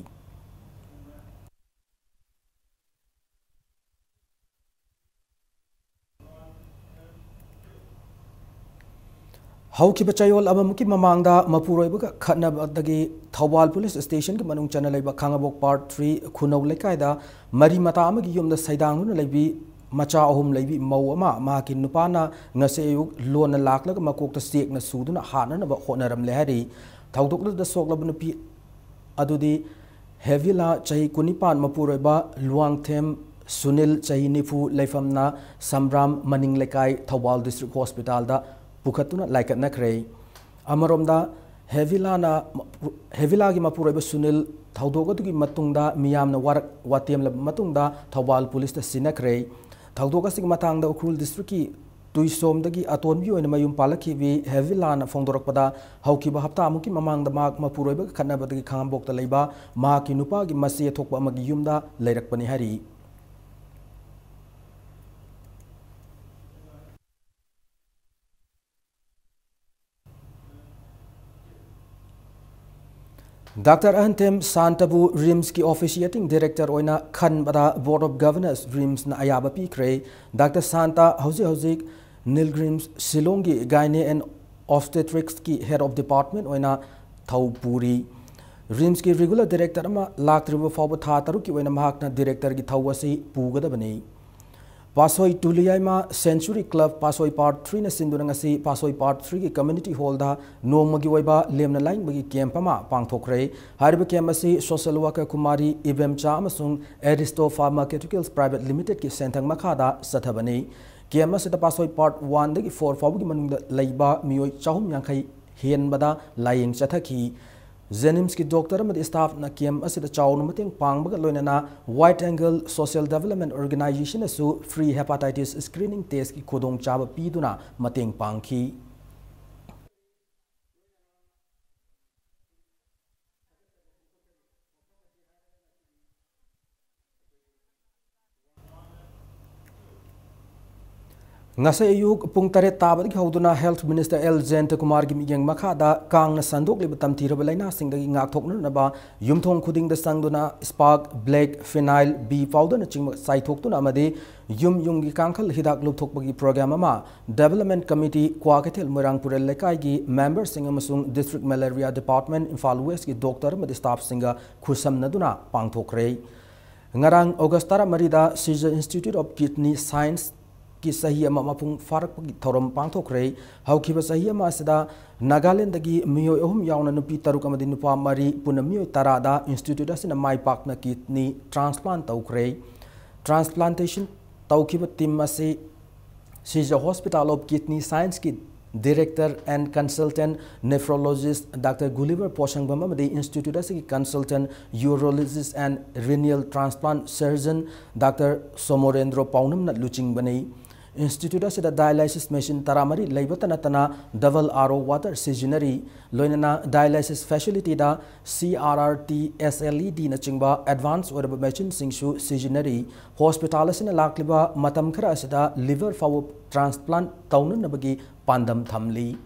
ꯍꯧꯈꯤꯕ ꯆꯌꯣꯜ ꯑꯃꯃꯨꯛꯀꯤ ꯃꯃꯥꯡꯗ ꯃꯄꯨꯔꯣꯏꯕꯒ ꯈꯠꯅꯕꯗꯒꯤ ꯊꯧꯕꯥꯜ ꯄꯨꯂꯤꯁ ꯁ꯭ꯇꯦꯁꯟꯒꯤ ꯃꯅꯨꯡ ꯆꯟꯅ ꯂꯩꯕ ꯈꯥꯉꯕꯣꯛ ꯄꯥꯔꯠ ꯊ꯭ꯔꯤ ꯈꯨꯅꯧ ꯂꯩꯀꯥꯏꯗ ꯃꯔꯤ ꯃꯇꯥ ꯑꯃꯒꯤ ꯌꯨꯝꯗ ꯁꯩꯗꯥꯡꯗꯨꯅ ꯂꯩꯕꯤ ꯃꯆꯥ ꯑꯍꯨꯝ ꯂꯩꯕꯤ ꯃꯧ ꯑꯃ ꯃꯍꯥꯛꯀꯤ ꯅꯨꯄꯥꯅ ꯉꯁꯤ ꯑꯌꯨꯛ ꯂꯣꯟꯅ ꯂꯥꯛꯂꯒ ꯃꯀꯣꯛꯇ ꯆꯦꯛꯅ ꯁꯨꯗꯨꯅ ꯍꯥꯠꯅꯅꯕ ꯍꯣꯠꯅꯔꯝꯂꯦ ꯍꯥꯏꯔꯤ꯫ ꯊꯧꯗꯣꯛ ꯑꯗꯨꯗ ꯁꯣꯛꯂꯕ ꯅꯨꯄꯤ ꯑꯗꯨꯗꯤ ꯍꯦꯚꯤꯂꯥ, ꯆꯍꯤ ꯀꯨꯟꯅꯤꯄꯥꯟ, ꯃꯄꯨꯔꯣꯏꯕ ꯂꯨꯋꯥꯡꯊꯦꯝ ꯁꯨꯅꯤꯜ, ꯆꯍꯤ ꯅꯤꯐꯨ, ꯂꯩꯐꯝꯅ ꯁꯝꯕ꯭ꯔꯥꯝ ꯃꯅꯤꯡ ꯂꯩꯀꯥꯏ, ꯊꯧꯕꯥꯜ ꯗꯤꯁꯇ꯭ꯔꯤꯛ ꯍꯣꯁꯄꯤꯇꯥꯜꯗ ꯄꯨꯈꯠꯇꯨꯅ ꯂꯥꯏꯀꯠꯅꯈ꯭ꯔꯦ꯫ ꯑꯃꯔꯣꯝꯗ ꯍꯦꯚꯤꯂꯥꯅ, ꯍꯦꯚꯤꯂꯥꯒꯤ ꯃꯄꯨꯔꯣꯏꯕ ꯁꯨꯅꯤꯜ ꯊꯧꯗꯣꯛ ꯑꯗꯨꯒꯤ ꯃꯇꯨꯡꯗ ꯃꯤꯌꯥꯝꯅ ꯋꯥꯔꯛ ꯋꯥꯇꯦꯝꯂꯕ ꯃꯇꯨꯡꯗ ꯊꯧꯕꯥꯜ ꯄꯨꯂꯤꯁꯇ ꯁꯤꯟꯅꯈ꯭ꯔꯦ꯫ ꯊꯧꯗꯣꯛ ꯑꯁꯤꯒꯤ ꯃꯇꯥꯡꯗ ꯎꯈ꯭ꯔꯨꯜ ꯗꯤꯁꯇ꯭ꯔꯤꯛꯀꯤ ꯇꯨꯏꯁꯣꯝꯗꯒꯤ ꯑꯇꯣꯟꯕꯤ ꯑꯣꯏꯅ ꯃꯌꯨꯝ ꯄꯥꯜꯂꯛꯈꯤꯕꯤ ꯍꯦꯚꯤꯂꯥꯅ ꯐꯣꯡꯗꯣꯔꯛꯄꯗ, ꯍꯧꯈꯤꯕ ꯍꯞꯇꯥꯃꯨꯛꯀꯤ ꯃꯃꯥꯡꯗ ꯃꯍꯥꯛ ꯃꯄꯨꯔꯣꯏꯕꯒ ꯈꯠꯅꯕꯗꯒꯤ ꯈꯥꯉꯕꯣꯛꯇ ꯂꯩꯕ ꯃꯍꯥꯛꯀꯤ ꯅꯨꯄꯥꯒꯤ ꯃꯆꯦ ꯊꯣꯛꯄ ꯑꯃꯒꯤ ꯌꯨꯝꯗ ꯂꯩꯔꯛꯄꯅꯤ ꯍꯥꯏꯔꯤ꯫ ꯗꯥꯛꯇꯔ ꯑꯍꯟꯊꯦꯝ ꯁꯥꯟꯇꯕꯨ ꯔꯤꯝꯁꯀꯤ ꯑꯣꯐꯤꯁꯤꯌꯦꯇꯤꯡ ꯗꯤꯔꯦꯛꯇꯔ ꯑꯣꯏꯅ ꯈꯟꯕꯗ Board of Governors ꯔꯤꯝꯁꯅ ꯑꯌꯥꯕ ꯄꯤꯈ꯭ꯔꯦ꯫ ꯗꯥꯛꯇꯔ ꯁꯥꯟꯇ ꯍꯧꯖꯤꯛ ꯍꯧꯖꯤꯛ ꯅꯤꯜꯒ꯭ꯔꯤꯝꯁ ꯁꯤꯂꯣꯡꯒꯤ Gynae and Obstetricsꯀꯤ Head of Department ꯑꯣꯏꯅ ꯊꯧ ꯄꯨꯔꯤ꯫ ꯔꯤꯝꯁꯀꯤ ꯔꯤꯒꯨꯂꯔ ꯗꯤꯔꯦꯛꯇꯔ ꯑꯃ ꯂꯥꯛꯇ꯭ꯔꯤꯕ ꯐꯥꯎꯕ ꯊꯥ ꯇꯔꯨꯛꯀꯤ ꯑꯣꯏꯅ ꯃꯍꯥꯛꯅ ꯗꯤꯔꯦꯛꯇꯔꯒꯤ ꯊꯧ ꯑꯁꯤ ꯄꯨꯒꯗꯕꯅꯤ꯫ ꯄꯥꯁꯣꯏ ꯇꯨꯂꯤꯌꯥꯏꯃ Century Club ꯄꯥꯁꯣꯏ Part Three ꯅ ꯁꯤꯟꯗꯨꯅ ꯉꯁꯤ ꯄꯥꯁꯣꯏ Part Three ꯒꯤ Community Hall ꯗ ꯅꯣꯡꯃꯒꯤ ꯑꯣꯏꯕ ꯂꯦꯝꯅ ꯂꯥꯏꯌꯦꯡꯕꯒꯤ camp ꯑꯃ ꯄꯥꯡꯊꯣꯛꯈ꯭ꯔꯦ꯫ ꯍꯥꯏꯔꯤꯕ camp ꯑꯁꯤ social worker ꯀꯨꯃꯥꯔꯤ ꯏꯕꯦꯝꯆꯥ ꯑꯃꯁꯨꯡ Aristo Pharmaceuticals Private Limited ꯀꯤ ꯁꯦꯟꯊꯪ ꯃꯈꯥꯗ ꯆꯠꯊꯕꯅꯤ꯫ Camp ꯑꯁꯤꯗ ꯄꯥꯁꯣꯏ Part One ꯗꯒꯤ Four ꯐꯥꯎꯕꯒꯤ ꯃꯅꯨꯡꯗ ꯂꯩꯕ ꯃꯤꯑꯣꯏ ꯆꯍꯨꯝ ꯌꯥꯡꯈꯩ ꯍꯦꯟꯕꯗ ꯂꯥꯌꯦꯡ ꯆꯠꯊꯈꯤ꯫ JNIMS ꯀꯤ doctor ꯑꯃꯗꯤ staff ꯅ camp ꯑꯁꯤꯗ ꯆꯥꯎꯅ ꯃꯇꯦꯡ ꯄꯥꯡꯕꯒ ꯂꯣꯏꯅꯅ Wide Angle Social Development Organization ꯅꯁꯨ free hepatitis screening test ꯀꯤ ꯈꯨꯗꯣꯡꯆꯥꯕ ꯄꯤꯗꯨꯅ ꯃꯇꯦꯡ ꯄꯥꯡꯈꯤ꯫ ꯉꯁꯤ ꯑꯌꯨꯛ ꯄꯨꯡ ꯇꯔꯦꯠ ꯇꯥꯕꯗꯒꯤ ꯍꯧꯗꯨꯅ Health Minister ꯑꯦꯜ ꯖꯌꯟꯇ ꯀꯨꯃꯥꯔꯒꯤ ꯃꯤꯠꯌꯦꯡ ꯃꯈꯥꯗ ꯀꯥꯡꯅ ꯁꯟꯗꯣꯛꯂꯤꯕ ꯇꯝꯊꯤꯔꯕ ꯂꯥꯏꯅꯥꯁꯤꯡꯗꯒꯤ ꯉꯥꯛꯊꯣꯛꯅꯅꯕ ꯌꯨꯝꯊꯣꯡ ꯈꯨꯗꯤꯡꯗ ꯆꯪꯗꯨꯅ Spark, Black, Phenyl, B powder ꯅꯆꯤꯡꯕ ꯆꯥꯏꯊꯣꯛꯇꯨꯅ ꯑꯃꯗꯤ ꯌꯨꯝ ꯌꯨꯝꯒꯤ ꯀꯥꯡꯈꯜ ꯍꯤꯗꯥꯛ ꯂꯨꯞꯊꯣꯛꯄꯒꯤ program ꯑꯃ Development Committee, ꯀ꯭ꯋꯥꯀꯩꯊꯦꯜ ꯃꯣꯏꯔꯥꯡ ꯄꯨꯔꯦꯜ ꯂꯩꯀꯥꯏꯒꯤ member ꯁꯤꯡ ꯑꯃꯁꯨꯡ District Malaria Department, Imphal West ꯀꯤ doctor ꯑꯃꯗꯤ staff ꯁꯤꯡꯒ ꯈꯨꯠꯁꯝꯅꯗꯨꯅ ꯄꯥꯡꯊꯣꯛꯈ꯭ꯔꯦ꯫ ꯉꯔꯥꯡ August ꯇꯔꯥꯃꯔꯤꯗ Seizure Institute of Kidney Science ꯀꯤ ꯆꯍꯤ ꯑꯃ ꯃꯄꯨꯡ ꯐꯥꯔꯛꯄꯒꯤ ꯊꯧꯔꯝ ꯄꯥꯡꯊꯣꯛꯈ꯭ꯔꯦ꯫ ꯍꯧꯈꯤꯕ ꯆꯍꯤ ꯑꯃ ꯑꯁꯤꯗ ꯅꯥꯒꯥꯂꯦꯟꯗꯒꯤ ꯃꯤꯑꯣꯏ ꯑꯍꯨꯝ ꯌꯥꯎꯅ ꯅꯨꯄꯤ ꯇꯔꯨꯛ ꯑꯃꯗꯤ ꯅꯨꯄꯥ ꯃꯔꯤ, ꯄꯨꯟꯅ ꯃꯤꯑꯣꯏ ꯇꯔꯥꯗ institute ꯑꯁꯤꯅ ꯃꯥꯏ ꯄꯥꯛꯅ kidney transplant ꯇꯧꯈ꯭ꯔꯦ꯫ Transplantation ꯇꯧꯈꯤꯕ team ꯑꯁꯤ Seizure Hospital of Kidney Science ꯀꯤ Director and Consultant Nephrologist Doctor Gulliver ꯄꯣꯁꯪꯕꯝ ꯑꯃꯗꯤ institute ꯑꯁꯤꯒꯤ Consultant Urologist and Renal Transplant Surgeon Doctor Somorendro ꯄꯥꯎꯅꯝꯅ ꯂꯨꯆꯤꯡꯕꯅꯤ꯫ Institute ꯑꯁꯤꯗ dialysis machine ꯇꯔꯥꯃꯔꯤ ꯂꯩꯕꯇ ꯅꯠꯇꯅ double R O water ꯁꯤꯖꯤꯟꯅꯔꯤ꯫ ꯂꯣꯏꯅꯅ dialysis facility ꯗ C R R T, S L E D ꯅꯆꯤꯡꯕ advance ꯑꯣꯏꯔꯕ machine ꯁꯤꯡꯁꯨ ꯁꯤꯖꯤꯟꯅꯔꯤ꯫ Hospital ꯑꯁꯤꯅ ꯂꯥꯛꯂꯤꯕ ꯃꯇꯝ ꯈꯔ ꯑꯁꯤꯗ liver ꯐꯥꯎꯕ transplant ꯇꯧꯅꯅꯕꯒꯤ ꯄꯥꯟꯗꯝ ꯊꯝꯂꯤ꯫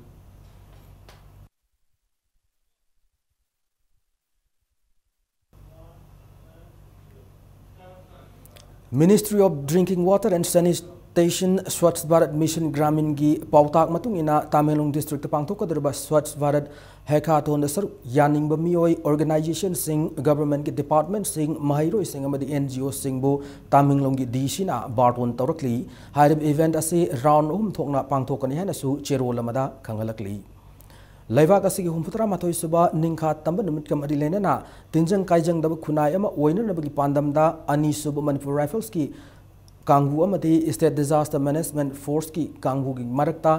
Ministry of Drinking Water and Sanit-, Station Swachh Bharat Mission Graminꯒꯤ ꯄꯥꯎꯇꯥꯛ ꯃꯇꯨꯡ ꯏꯟꯅ, ꯇꯥꯃꯦꯡꯂꯣꯡ districtꯇ ꯄꯥꯡꯊꯣꯛꯀꯗꯧꯔꯤꯕ Swachh Bharat Hackathonꯗ ꯁꯔꯨꯛ ꯌꯥꯅꯤꯡꯕ ꯃꯤꯑꯣꯏ, organizationꯁꯤꯡ, governmentꯀꯤ departmentꯁꯤꯡ, ꯃꯍꯩꯔꯣꯏꯁꯤꯡ ꯑꯃꯗꯤ NGOꯁꯤꯡꯕꯨ ꯇꯥꯃꯦꯡꯂꯣꯡꯒꯤ DCꯅ ꯕꯥꯔꯇꯣꯟ ꯇꯧꯔꯛꯂꯤ꯫ ꯍꯥꯏꯔꯤꯕ event ꯑꯁꯤ round ꯑꯍꯨꯝ ꯊꯣꯛꯅ ꯄꯥꯡꯊꯣꯛꯀꯅꯤ ꯍꯥꯏꯅꯁꯨ ꯆꯦꯔꯣꯜ ꯑꯃꯗ ꯈꯪꯍꯜꯂꯛꯂꯤ꯫ ꯂꯩꯕꯥꯛ ꯑꯁꯤꯒꯤ ꯍꯨꯝꯐꯨꯇꯔꯥ ꯃꯥꯊꯣꯏ ꯁꯨꯕ ꯅꯤꯡꯈꯥ ꯇꯝꯕ ꯅꯨꯃꯤꯠꯀ ꯃꯔꯤ ꯂꯩꯅꯅ ꯇꯤꯟꯖꯪ ꯀꯥꯏꯖꯪꯗꯕ ꯈꯨꯟꯅꯥꯏ ꯑꯃ ꯑꯣꯏꯅꯅꯕꯒꯤ ꯄꯥꯟꯗꯝꯗ ꯑꯅꯤꯁꯨꯕ ꯃꯅꯤꯄꯨꯔ Riflesꯀꯤ ꯀꯥꯡꯕꯨ ꯑꯃꯗꯤ State Disaster Management Forceꯀꯤ ꯀꯥꯡꯕꯨꯒꯤ ꯃꯔꯛꯇ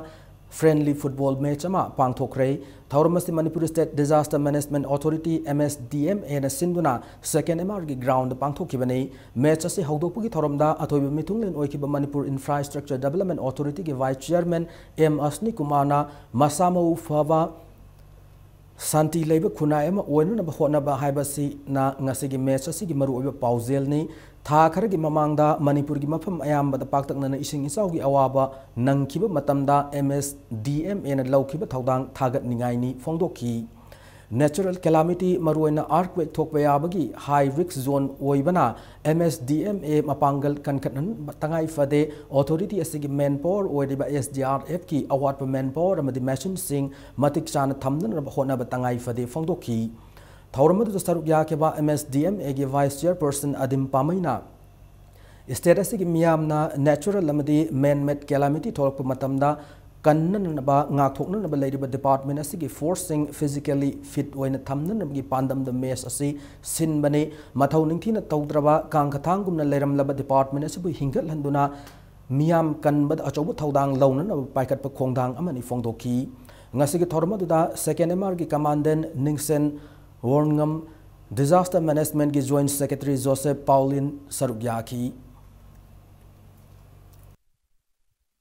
friendly football match ꯑꯃ ꯄꯥꯡꯊꯣꯛꯈ꯭ꯔꯦ꯫ ꯊꯧꯔꯝ ꯑꯁꯤ Manipur State Disaster Management Authority, MSDMAꯅ ꯁꯤꯟꯗꯨꯅ Second MRꯒꯤ groundꯗ ꯄꯥꯡꯊꯣꯛꯈꯤꯕꯅꯤ꯫ Match ꯑꯁꯤ ꯍꯧꯗꯣꯛꯄꯒꯤ ꯊꯧꯔꯝꯗ ꯑꯊꯣꯏꯕ ꯃꯤꯊꯨꯡꯂꯦꯟ ꯑꯣꯏꯈꯤꯕ ꯃꯅꯤꯄꯨꯔ Infrastructure Development Authorityꯒꯤ Vice Chairman ꯑꯦꯝ ꯑꯁꯅꯤ ꯀꯨꯃꯥꯔꯅ ꯃꯁꯥ ꯃꯎ ꯐꯕ, ꯁꯥꯟꯇꯤ ꯂꯩꯕ ꯈꯨꯟꯅꯥꯏ ꯑꯃ ꯑꯣꯏꯅꯅꯕ ꯍꯣꯠꯅꯕ ꯍꯥꯏꯕꯁꯤꯅ ꯉꯁꯤꯒꯤ match ꯑꯁꯤꯒꯤ ꯃꯔꯨꯑꯣꯏꯕ ꯄꯥꯎꯖꯦꯜꯅꯤ꯫ ꯊꯥ ꯈꯔꯒꯤ ꯃꯃꯥꯡꯗ ꯃꯅꯤꯄꯨꯔꯒꯤ ꯃꯐꯝ ꯑꯌꯥꯝꯕꯗ ꯄꯥꯛꯇꯛꯅꯅ ꯏꯁꯤꯡ ꯏꯆꯥꯎꯒꯤ ꯑꯋꯥꯕ ꯅꯪꯈꯤꯕ ꯃꯇꯝꯗ MSDMAꯅ ꯂꯧꯈꯤꯕ ꯊꯧꯗꯥꯡ ꯊꯥꯒꯠꯅꯤꯡꯉꯥꯏꯅꯤ ꯐꯣꯡꯗꯣꯛꯈꯤ꯫ Natural calamity, ꯃꯔꯨꯑꯣꯏꯅ earthquake ꯊꯣꯛꯄ ꯌꯥꯕꯒꯤ high risk zone ꯑꯣꯏꯕꯅ, MSDMA ꯃꯄꯥꯡꯒꯜ ꯀꯟꯈꯠꯍꯟꯕ ꯇꯉꯥꯏ ꯐꯗꯦ꯫ Authority ꯑꯁꯤꯒꯤ manpower ꯑꯣꯏꯔꯤꯕ SDRFꯀꯤ ꯑꯋꯥꯠꯄ manpower ꯑꯃꯗꯤ machineꯁꯤꯡ ꯃꯇꯤꯛ ꯆꯥꯅ ꯊꯝꯅꯅꯕ ꯍꯣꯠꯅꯕ ꯇꯉꯥꯏ ꯐꯗꯦ ꯐꯣꯡꯗꯣꯛꯈꯤ꯫ ꯊꯧꯔꯝ ꯑꯗꯨꯗ ꯁꯔꯨꯛ ꯌꯥꯈꯤꯕ MSDMAꯒꯤ Vice Chairperson ꯑꯗꯤꯝ ꯄꯥꯃꯩꯅ state ꯑꯁꯤꯒꯤ ꯃꯤꯌꯥꯝꯅ natural ꯑꯃꯗꯤ man-made calamity ꯊꯣꯛꯂꯛꯄ ꯃꯇꯝꯗ ꯀꯟꯅꯅꯕ, ꯉꯥꯛꯊꯣꯛꯅꯅꯕ ꯂꯩꯔꯤꯕ department ꯑꯁꯤꯒꯤ forceꯁꯤꯡ physically fit ꯑꯣꯏꯅ ꯊꯝꯅꯅꯕꯒꯤ ꯄꯥꯟꯗꯝꯗ match ꯑꯁꯤ ꯁꯤꯟꯕꯅꯤ꯫ ꯃꯊꯧ ꯅꯤꯡꯊꯤꯅ ꯇꯧꯗ꯭ꯔꯕ ꯀꯥꯡꯈꯊꯥꯡꯒꯨꯝꯅ ꯂꯩꯔꯝꯂꯕ department ꯑꯁꯤꯕꯨ ꯍꯤꯡꯒꯠꯍꯟꯗꯨꯅ ꯃꯤꯌꯥꯝ ꯀꯟꯕꯗ ꯑꯆꯧꯕ ꯊꯧꯗꯥꯡ ꯂꯧꯅꯅꯕ ꯄꯥꯏꯈꯠꯄ ꯈꯣꯡꯊꯥꯡ ꯑꯃꯅꯤ ꯐꯣꯡꯗꯣꯛꯈꯤ꯫ ꯉꯁꯤꯒꯤ ꯊꯧꯔꯝ ꯑꯗꯨꯗ Second MRꯒꯤ Commandant ꯅꯤꯡꯁꯦꯟ ꯋꯣꯔꯉꯝ, Disaster Managementꯀꯤ Joint Secretary ꯖꯣꯁꯦꯐ ꯄꯥꯎꯂꯤꯟ ꯁꯔꯨꯛ ꯌꯥꯈꯤ꯫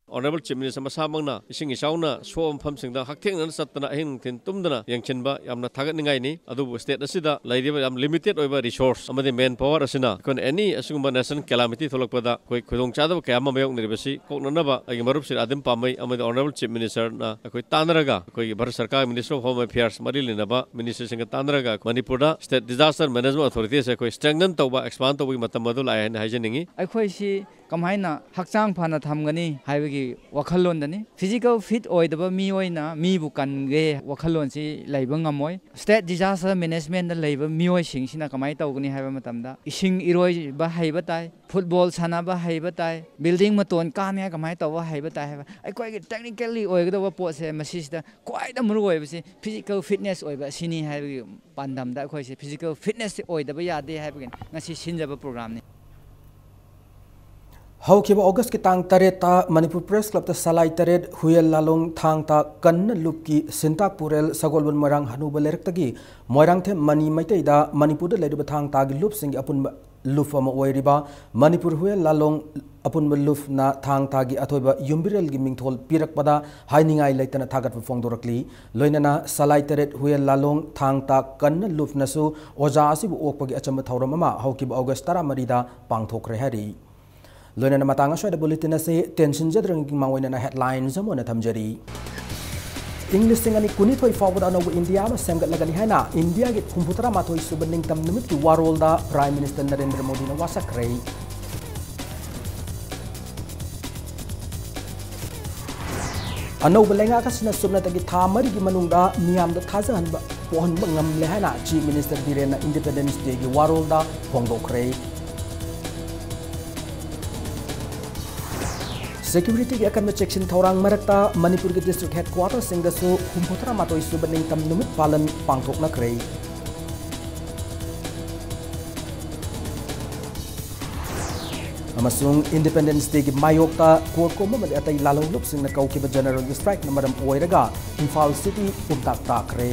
Honourable Chief Minister ꯃꯁꯥꯃꯛꯅ ꯏꯁꯤꯡ ꯏꯆꯥꯎꯅ ꯁꯣꯛꯑꯕ ꯃꯐꯝꯁꯤꯡꯗ ꯍꯛꯊꯦꯡꯅꯅ ꯆꯠꯇꯅ ꯑꯍꯤꯡ ꯅꯨꯡꯊꯤꯜ ꯇꯨꯝꯗꯅ ꯌꯦꯡꯁꯤꯟꯕ ꯌꯥꯝꯅ ꯊꯥꯒꯠꯅꯤꯡꯉꯥꯏꯅꯤ꯫ ꯑꯗꯨꯕꯨ state ꯑꯁꯤꯗ ꯂꯩꯔꯤꯕ ꯌꯥꯝ limited ꯑꯣꯏꯕ resource ꯑꯃꯗꯤ manpower ꯑꯁꯤꯅ ꯑꯩꯈꯣꯏꯅ any ꯑꯁꯤꯒꯨꯝꯕ natural calamity ꯊꯣꯛꯂꯛꯄꯗ ꯑꯩꯈꯣꯏ ꯈꯨꯗꯣꯡꯆꯥꯗꯕ ꯀꯌꯥ ꯑꯃ ꯃꯥꯌꯣꯛꯅꯔꯤꯕꯁꯤ ꯀꯣꯛꯅꯅꯕ ꯑꯩꯒꯤ ꯃꯔꯨꯞ ꯁ꯭ꯔꯤ ꯑꯗꯤꯝ ꯄꯥꯃꯩ ꯑꯃꯗꯤ Honourable Chief Ministerꯅ ꯑꯩꯈꯣꯏ ꯇꯥꯟꯅꯔꯒ ꯑꯩꯈꯣꯏꯒꯤ ꯚꯥꯔꯠ ꯁꯔꯀꯥꯔ Ministry of Home Affairs ꯃꯔꯤ ꯂꯩꯅꯕ ministerꯁꯤꯡꯒ ꯇꯥꯟꯅꯔꯒ ꯃꯅꯤꯄꯨꯔꯗ State Disaster Management Authority ꯑꯁꯦ ꯑꯩꯈꯣꯏ strengthen ꯇꯧꯕ, expand ꯇꯧꯕꯒꯤ ꯃꯇꯝ ꯑꯗꯨ ꯂꯥꯛꯑꯦ ꯍꯥꯏꯅ ꯍꯥꯏꯖꯅꯤꯡꯉꯤ꯫ ꯑꯩꯈꯣꯏꯁꯤ ꯀꯃꯥꯏꯅ ꯍꯛꯆꯥꯡ ꯐꯅ ꯊꯝꯒꯅꯤ ꯍꯥꯏꯕꯒꯤ ꯋꯥꯈꯜꯂꯣꯟꯗꯅꯤ꯫ Physical fit ꯑꯣꯏꯗꯕ ꯃꯤꯑꯣꯏꯅ ꯃꯤꯕꯨ ꯀꯟꯒꯦ ꯋꯥꯈꯜꯂꯣꯟꯁꯤ ꯂꯩꯕ ꯉꯝꯃꯣꯏ꯫ State disaster managementꯗ ꯂꯩꯕ ꯃꯤꯑꯣꯏꯁꯤꯡꯁꯤꯅ ꯀꯃꯥꯏꯅ ꯇꯧꯒꯅꯤ ꯍꯥꯏꯕ ꯃꯇꯝꯗ, ꯏꯁꯤꯡ ꯏꯔꯣꯏꯕ ꯍꯩꯕ ꯇꯥꯏ, football ꯁꯥꯟꯅꯕ ꯍꯩꯕ ꯇꯥꯏ, building ꯃꯇꯣꯟ ꯀꯥꯅꯤꯡꯉꯥꯏ ꯀꯃꯥꯏꯅ ꯇꯧꯕ ꯍꯩꯕ ꯇꯥꯏ ꯍꯥꯏꯕ, ꯑꯩꯈꯣꯏꯒꯤ technically ꯑꯣꯏꯒꯗꯧꯕ ꯄꯣꯠꯁꯦ, ꯃꯁꯤꯁꯤꯗ ꯈ꯭ꯋꯥꯏꯗ ꯃꯔꯨ ꯑꯣꯏꯕꯁꯤ physical fitness ꯑꯣꯏꯕ ꯑꯁꯤꯅꯤ ꯍꯥꯏꯕꯒꯤ ꯄꯥꯟꯗꯝꯗ ꯑꯩꯈꯣꯏꯁꯦ physical fitnessꯁꯤ ꯑꯣꯏꯗꯕ ꯌꯥꯗꯦ ꯍꯥꯏꯕꯒꯤ ꯉꯁꯤ ꯁꯤꯟꯖꯕ programꯅꯤ꯫ ꯍꯧꯈꯤꯕ Augustꯀꯤ ꯇꯥꯡ ꯇꯔꯦꯠꯇ ꯃꯅꯤꯄꯨꯔ Press Clubꯇ ꯁꯂꯥꯏ ꯇꯔꯦꯠ ꯍꯨꯌꯦꯜ ꯂꯥꯂꯣꯡ ꯊꯥꯡ ꯇꯥ ꯀꯟꯅ ꯂꯨꯞꯀꯤ ꯁꯤꯟꯇꯥꯛ ꯄꯨꯔꯦꯜ ꯁꯒꯣꯜꯕꯟ ꯃꯣꯏꯔꯥꯡ ꯍꯅꯨꯕ ꯂꯩꯔꯛꯇꯒꯤ ꯃꯣꯏꯔꯥꯡꯊꯦꯝ ꯃꯅꯤ ꯃꯩꯇꯩꯗ ꯃꯅꯤꯄꯨꯔꯗ ꯂꯩꯔꯤꯕ ꯊꯥꯡ ꯇꯥꯒꯤ ꯂꯨꯞꯁꯤꯡꯒꯤ ꯑꯄꯨꯟꯕ ꯂꯨꯞ ꯑꯃ ꯑꯣꯏꯔꯤꯕ ꯃꯅꯤꯄꯨꯔ ꯍꯨꯌꯦꯜ ꯂꯥꯂꯣꯡ ꯑꯄꯨꯟꯕ ꯂꯨꯞꯅ ꯊꯥꯡ ꯇꯥꯒꯤ ꯑꯊꯣꯏꯕ ꯌꯨꯝꯕꯤꯔꯦꯜꯒꯤ ꯃꯤꯡꯊꯣꯜ ꯄꯤꯔꯛꯄꯗ ꯍꯥꯏꯅꯤꯡꯉꯥꯏ ꯂꯩꯇꯅ ꯊꯥꯒꯠꯄ ꯐꯣꯡꯗꯣꯔꯛꯂꯤ꯫ ꯂꯣꯏꯅꯅ ꯁꯂꯥꯏ ꯇꯔꯦꯠ ꯍꯨꯌꯦꯜ ꯂꯥꯂꯣꯡ ꯊꯥꯡ ꯇꯥ ꯀꯟꯅ ꯂꯨꯞꯅꯁꯨ ꯑꯣꯖꯥ ꯑꯁꯤꯕꯨ ꯑꯣꯛꯄꯒꯤ ꯑꯆꯝꯕ ꯊꯧꯔꯝ ꯑꯃ ꯍꯧꯈꯤꯕ August ꯇꯔꯥꯃꯔꯤꯗ ꯄꯥꯡꯊꯣꯛꯈ꯭ꯔꯦ ꯍꯥꯏꯔꯤ꯫ ꯂꯣꯏꯅꯅ ꯃꯇꯥꯡ ꯑꯁ꯭ꯋꯥꯏꯗ bulletin ꯑꯁꯤ ꯇꯦꯟꯁꯤꯟꯖꯗ꯭ꯔꯤꯉꯩꯒꯤ ꯃꯥꯡꯑꯣꯏꯅꯅ headlines ꯑꯃ ꯑꯣꯏꯅ ꯊꯝꯖꯔꯤ꯫ ꯏꯪ ꯂꯤꯁꯤꯡ ꯑꯅꯤ ꯀꯨꯟꯅꯤꯊꯣꯏ ꯐꯥꯎꯕꯗ ꯑꯅꯧꯕ ꯏꯟꯗꯤꯌꯥ ꯑꯃ ꯁꯦꯝꯒꯠꯂꯒꯅꯤ ꯍꯥꯏꯅ ꯏꯟꯗꯤꯌꯥꯒꯤ ꯍꯨꯝꯐꯨ ꯇꯔꯥꯃꯥꯊꯣꯏ ꯁꯨꯕ ꯅꯤꯡꯇꯝ ꯅꯨꯃꯤꯠꯀꯤ ꯋꯥꯔꯣꯜꯗ Prime Minister ꯅꯔꯦꯟꯗ꯭ꯔ ꯃꯣꯗꯤꯅ ꯋꯥꯁꯛꯈ꯭ꯔꯦ꯫ ꯑꯅꯧꯕ ꯂꯩꯉꯥꯛ ꯑꯁꯤꯅ ꯁꯨꯞꯅꯇꯒꯤ ꯊꯥ ꯃꯔꯤꯒꯤ ꯃꯅꯨꯡꯗ ꯃꯤꯌꯥꯝꯗ ꯊꯥꯖꯍꯟꯕ ꯄꯣꯛꯍꯟꯕ ꯉꯝꯂꯦ ꯍꯥꯏꯅ Chief Minister ꯕꯤꯔꯦꯟꯅ Independence Dayꯒꯤ ꯋꯥꯔꯣꯜꯗ ꯐꯣꯡꯗꯣꯛꯈ꯭ꯔꯦ꯫ Securityꯒꯤ ꯑꯀꯟꯕ ꯆꯦꯛꯁꯤꯟ ꯊꯧꯔꯥꯡ ꯃꯔꯛꯇ ꯃꯅꯤꯄꯨꯔꯒꯤ district headquarterꯁꯤꯡꯗꯁꯨ ꯍꯨꯝꯐꯨ ꯇꯔꯥꯃꯥꯊꯣꯏ ꯁꯨꯕ ꯅꯤꯡꯇꯝ ꯅꯨꯃꯤꯠ ꯄꯥꯂꯟ ꯄꯥꯡꯊꯣꯛꯅꯈ꯭ꯔꯦ꯫ ꯑꯃꯁꯨꯡ Independence Dayꯒꯤ ꯃꯥꯌꯣꯛꯇ CORCOM ꯑꯃꯗꯤ ꯑꯇꯩ ꯂꯥꯜꯍꯧꯂꯨꯞꯁꯤꯡꯅ ꯀꯧꯈꯤꯕ general strikeꯅ ꯃꯔꯝ ꯑꯣꯏꯔꯒ ꯏꯝꯐꯥꯜ city ꯄꯨꯝꯇꯥꯛ ꯇꯥꯈ꯭ꯔꯦ꯫